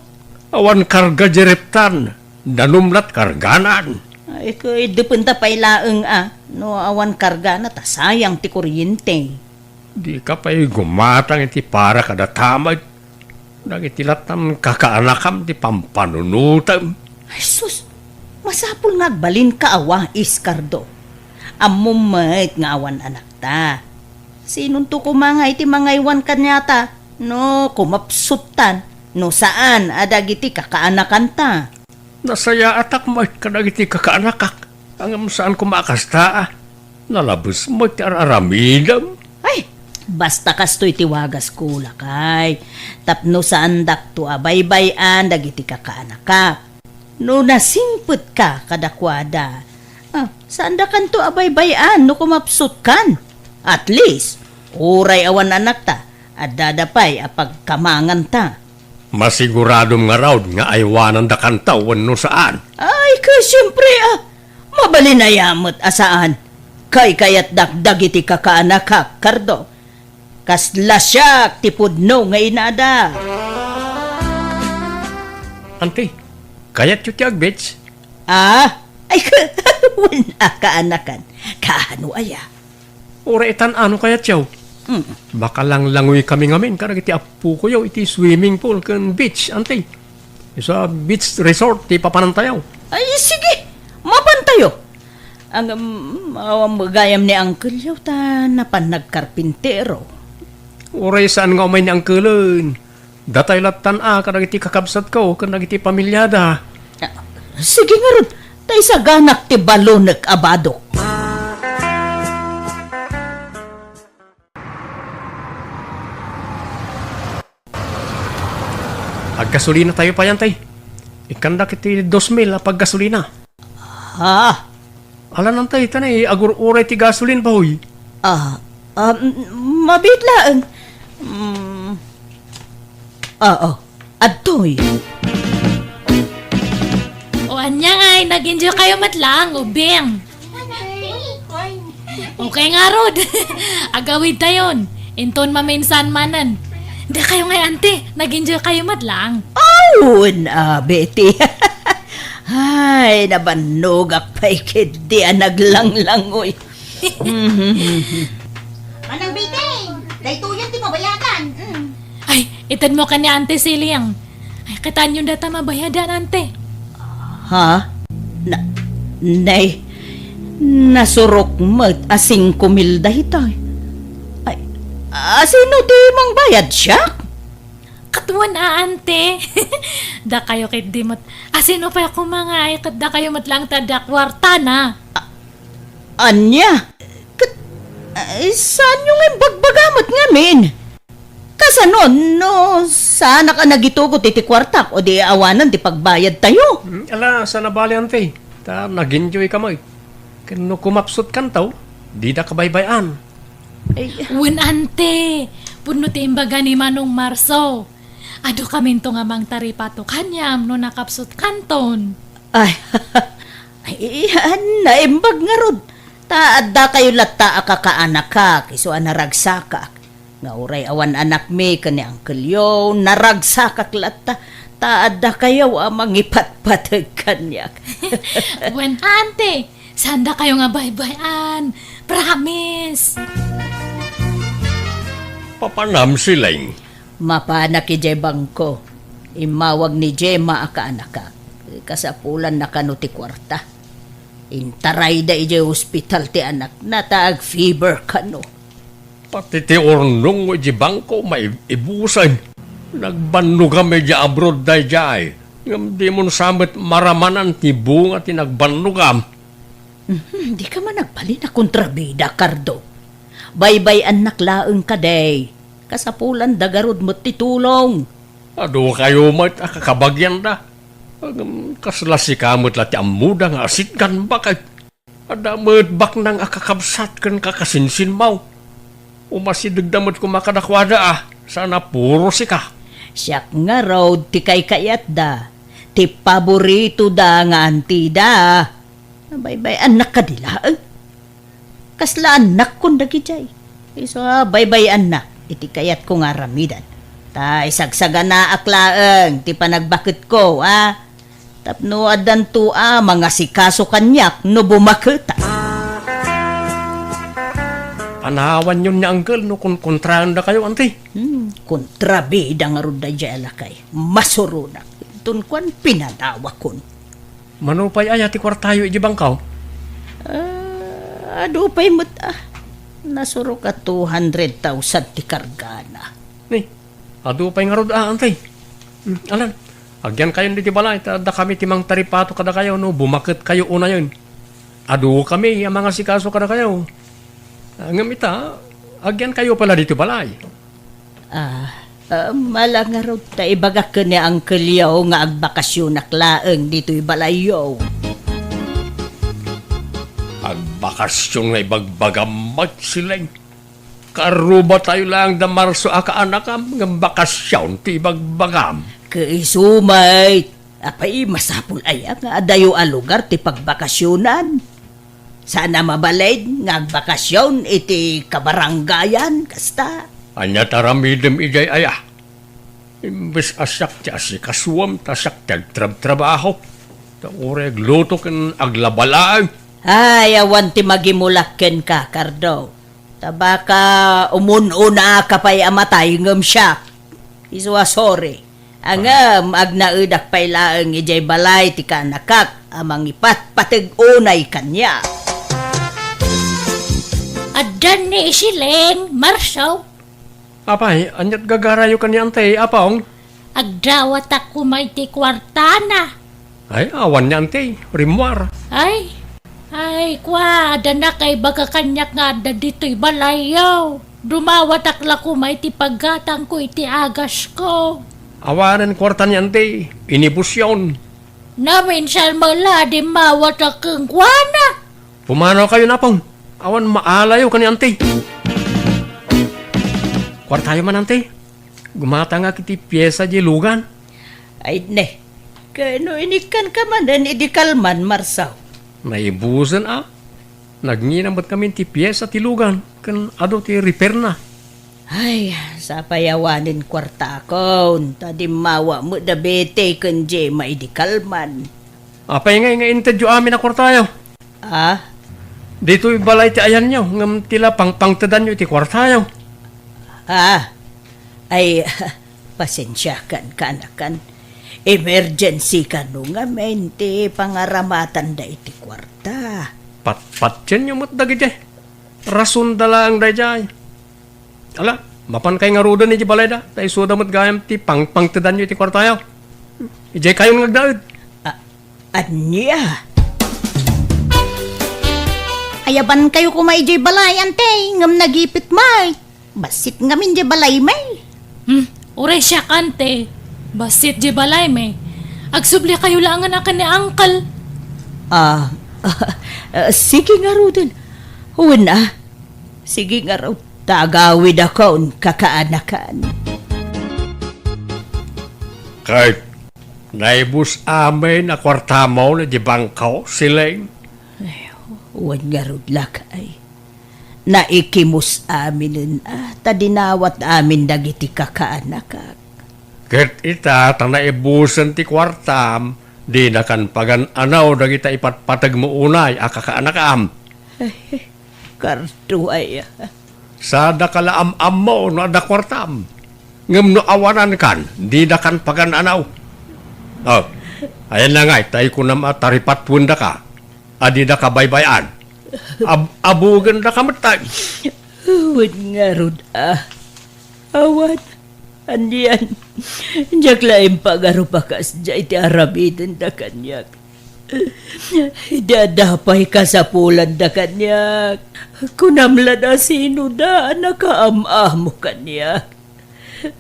Awan karga di reptan. Danum lat karganan. Ay, ket dependa pay laeng a. No awan kargana ta sayang ti kuryente. Dika pay gumatang iti para kadata met. Dagiti lattan kakaanakam ti pampanunotem. Ay, sus! Masapul nga agbalinka awa, Iskardo. Ammom met nga awan anakta. Sinonto koma nga iti mangaywan kaniata no kumapsuttan, no saan a dagiti kakaanakanta? Nasayaatak met kadagiti kakaanakak, ngem saan koma a kasta a. Nalabes met ti ar-aramidem. Ay, basta kastoy ti wagas ko, lakay. Tapno saandakto a baybay-an dagiti kakaanakak. No nasingpetka kadakuada, ah, saandakanto a baybay-an no kumapsutkan. At least, uray awan anakta, addada pay a pagkamanganta. Masiguradom ngarud nga aywanandakanto wenno saan? Ay, ket siempre, ah, mabalin aya met a saan. Kaykayatdak dagiti kakaanakak, Kardo. Kasla siak ti pudno nga inada. Auntie, kayatyo ti ag-beach? Ah? Ay, wen a kaanakan. Kaano aya? Uray itan-ano kayatyo? Mm. Makalanglangoy kami ngamin kadagiti appokoyo iti swimming pool ken beach, Auntie. Isu a beach resort ti papanantayo. Ay, sige. Mapantayo. Ang, um, awan gayam ni uncle-yo ta napan nagkarpintero. Uray saan nga umay ni uncle-en. Datay lattan a kadagiti kakabsatko ken dagiti pamiliada. Ah, Sige ngarud, ta isaganak ti balonek a badok. Aggasolina tayo pay, Ante. Ikkandak iti dos mil a paggasolina. Ha? Alan, Ante, ta nay agur-uray ti gasolin, bahoy. Ah, ah, m-, mabiit laeng. Mm. Oo, adtoy. O ania ngay, nag-enjoy kayo met laeng, ubing? Okay ngarud. Agawid tayon. Inton maminsan manen. Dakayo ngay, Ante, nag-enjoy kayo met laeng. Awan, ah, Betty. Ay, nabannogak pay ketdi a naglanglangoy. Manang Betty, daytoyen ti mabayadan. Mm. Ay, itedmo ken ni Ante Siling. Ay, kitaenyon dayta mabayadan, Ante. Ha? Na, nay, nasurok met a singko mil daytoy. Ay, a, sino ti mangbayad, siak? Ket wen a, Ante. Dakayo ketdi met. A, sino pay a kumangay, ket dakayo met laeng ti adda kuartana. Ania? Ket, ay, saanyo nga imbagbaga met ngamin? Kasano no saanak a nagitugot iti kuartak, o di awanen ti pagbayadtayo? Hmm, ala, saan a bale, Ante. Ta nag-enjoy ka met. Ken no kumapsutkanto, dida kabaybay-an. Ay. Wen, Ante, pudno ti imbaga ni Manong Marso. Adu kaminto nga mangtaripato kaniam no nakapsutkanton. Ay, ay, naimbag ngarud. Ta addakayo latta a kakaanakak, isu a naragsakak. Nga uray awan anakmi ken ni Uncle Yo, naragsakak latta. Ta addakayo a mangipatpateg kaniak. Wen, Ante, saandakayo nga baybay-an. Promise. Papanam, Siling? Mapanak idiay bangko. Immawag ni Gemma a kaanakak. Kasapulanna kano ti kuarta. Intarayda idiay ospital ti anakna ta ag-fever kano. Pati ti urnong idiay bangko maibusen. Nagbannogam idiay abroad daydiay. Ngem dimon sa met maramanan ti bunga ti nagbannogam. Mhm, dika man agbalin a kontrabida, Cardo. Baybay-annak laeng kadi. Kasapulanda garud met ti tulong. Adu kayo met a kakabagianda. Ngem kasla sika met la ti ammoda nga asitgan baket. Adda met baknang a kakabsat ken kakasinsinmaw. Umasidegda met koma kadakuada a, saan a puro sika. Siak ngarud ti kaykayatda, ti paboritoda nga antida. Nabaybay-annak kadi laeng? Kasla annakkon dagidiay. Isu a baybay-annak iti kayatko nga aramidan. Ta isagsaganaak laeng ti panagbaketko, a? Tapno addanto a mangasikaso kaniak no bumaketak. Panawanyon ni Uncle no konkontraendakayo, Ante. Hmm, kontrabida ngarud daydiay a lakay. Masuronak. Inton kuan, pinanawakon. Mano pay aya ti kuartayo idiay bangko? Ah, adu pay met, a. Nasurok a two hundred thousand ti kargana. Ni, adu pay ngarud a, Ante. Hmm, alan, agyankayon ditoy balay, ta adda kami ti mangtaripato kadakayo no bumaketkayo unayen. Adu kami a mangasikaso kadakayo. Ah, ngem ita, agyankayo pay la ditoy balay. Ah, ah, mala ngarud ta ibagak ken ni Uncle Yo nga agbakasionak laeng ditoy balayyo. Agbakasion nga ibagbagam met, Siling? Karubatayo laeng da Marso a kaanakam, ngem bakasion ti ibagbagam. Ket isu met, apay, masapul aya nga adayo a lugar ti pagbakasionan? Saan a mabalin nga agbakasion iti kabarangayan, kasta? Ania ti aramidem idiay aya? Imbes a siak ti asikasuem, ta siak ti agtrabtrabaho. Ta uray agluto ken aglaba laeng. Ay, awan ti magimulak kenka, Cardo. Ta baka umun-unaka pay a matay ngem siak. Isu a sorry. Ngem agnaedak pay laeng idiay balay ti kaanakak a mangipatpateg unay kaniak. Addan ni Isiling, Marso. Apay, aniat gagarayo ken ni Antay, Apong? Agdawatak koma iti kuartana. Ay, awan ni Auntie, rimmuar. Ay, ay, kua, adda nakaibaga kaniak nga adda ditoy balayyo. Dumawatak la koma iti paggatangko iti agasko. Awanen kuarta ni Auntie, inibusyon. Naminsan met la, dimmawatak kenkuana. Pumanaw kayo, Napong. Awan maalayo ken ni Auntie. Kuartayo man, Auntie. Gumatangak iti piesa di lugan. Ay, ne. Kano inikkanka manen idi kalman, Marsaw? Naibusen a. Nagnginam met kami ti piesa ti lugan ken adu ti repairna. Ay, sapay awanen kuartakon, ta dimmawa met da Betty ken Gemma idi kalman. Apay ngay nga intedyo amin a kuartayo? Ah? Ditoy balay ti ayanyo, ngem ti la pangpangtedanyo iti kuartayo. Ah, ay, pasensiakan, kaanakan. Emergency kano ngamin ti pangaramatanda iti kuarta. Patpatienyo met dagiti. Rasonda laeng daydiay. Ala, mapan kay ngaruden iti balayda, ta isuda met gayam ti pangpangtedanyo iti kuartayo. Idiay kayon nga agdaed. A-, ania? Ayaban kayo koma idiay balay, Auntie, ngem nagipit may. Bassit ngamin idiay balay may. Hmm, uray siak, Auntie. Bassit idiay balay may. Agsubli kayo laengen a ken ni Uncle. Ah, ah, sige ngaruden. Wen a. Sige ngarud, ta agawidakon, kakaanakan. Ket naibus amin a kuartamo idiay bangko, Sileng? Ay, wen ngarud, lakay. Naikimus aminen a, ta dinawat amin dagiti kakaanakak. Ket ita, ta naibusen ti kuartam, dinakan pagan-anaw dagita ipatpategmo unay a kakaanakam. Ay, karduay. Sadaka la am-ammo no adda kuartam. Ngem no awanankan, didakan pagan-anaw. Oh, ayanna ngay, ta ikunam a taripatwendaka a didaka baybay-an. Ab-, abugendaka met tay. Wen ngarud a. Awan. Anian, diak la impagarup a kasdiay ti aramidenda kaniak. Idi adda pay kasapulanda kaniak, kunam la a sinoda a nakaam-amo kaniak.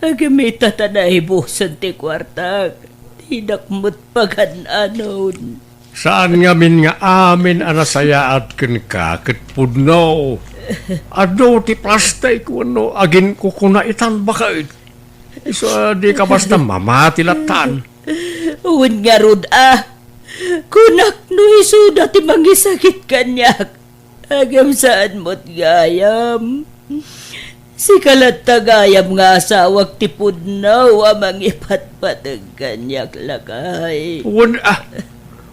Ngem ita ta naibusen ti kuartak, dinak met pagan-anon. Saan ngamin nga amin a nasayaat kenka ket pudno. Adu ti plastik wenno aginkukuna itan baket. Isu a dika basta mamati lattan. Wen ngarud a, kunak no isuda ti mangisakit kaniak. Ngem saan met gayam. Sika latta gayam nga asawak ti pudno a mangipatpateg kaniak, lakay. Wen a,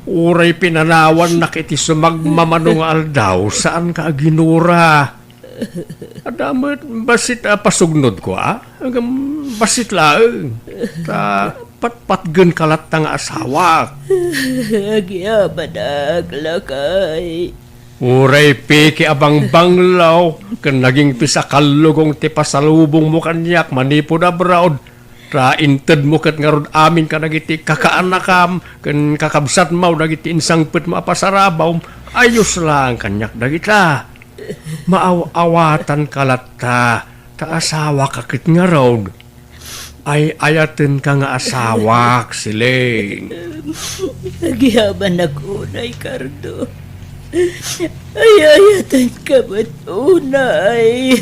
uray pinanawannak iti sumagmamano nga aldaw, saanka a ginura. Adda met bassit a pasugnodko a, ngem bassit laeng. Ta patpatgenka latta nga asawak. Agyamanak, lakay. Uray peke a bangbanglo ken nagingpis a kallugong ti pasalubongmo kaniak manipud abroad, ta intedmo ket ngarud amin kadagiti kakaanakam ken kakabsatmo dagiti insangpetmo a pasarabawm, ayos laeng kaniak dagita. Maaw-awatanka latta, ta asawaka ket ngarud. Ay-ayatenka nga asawak, Sileng. Agyamanak unay, Cardo. Ay-ayatenka met unay.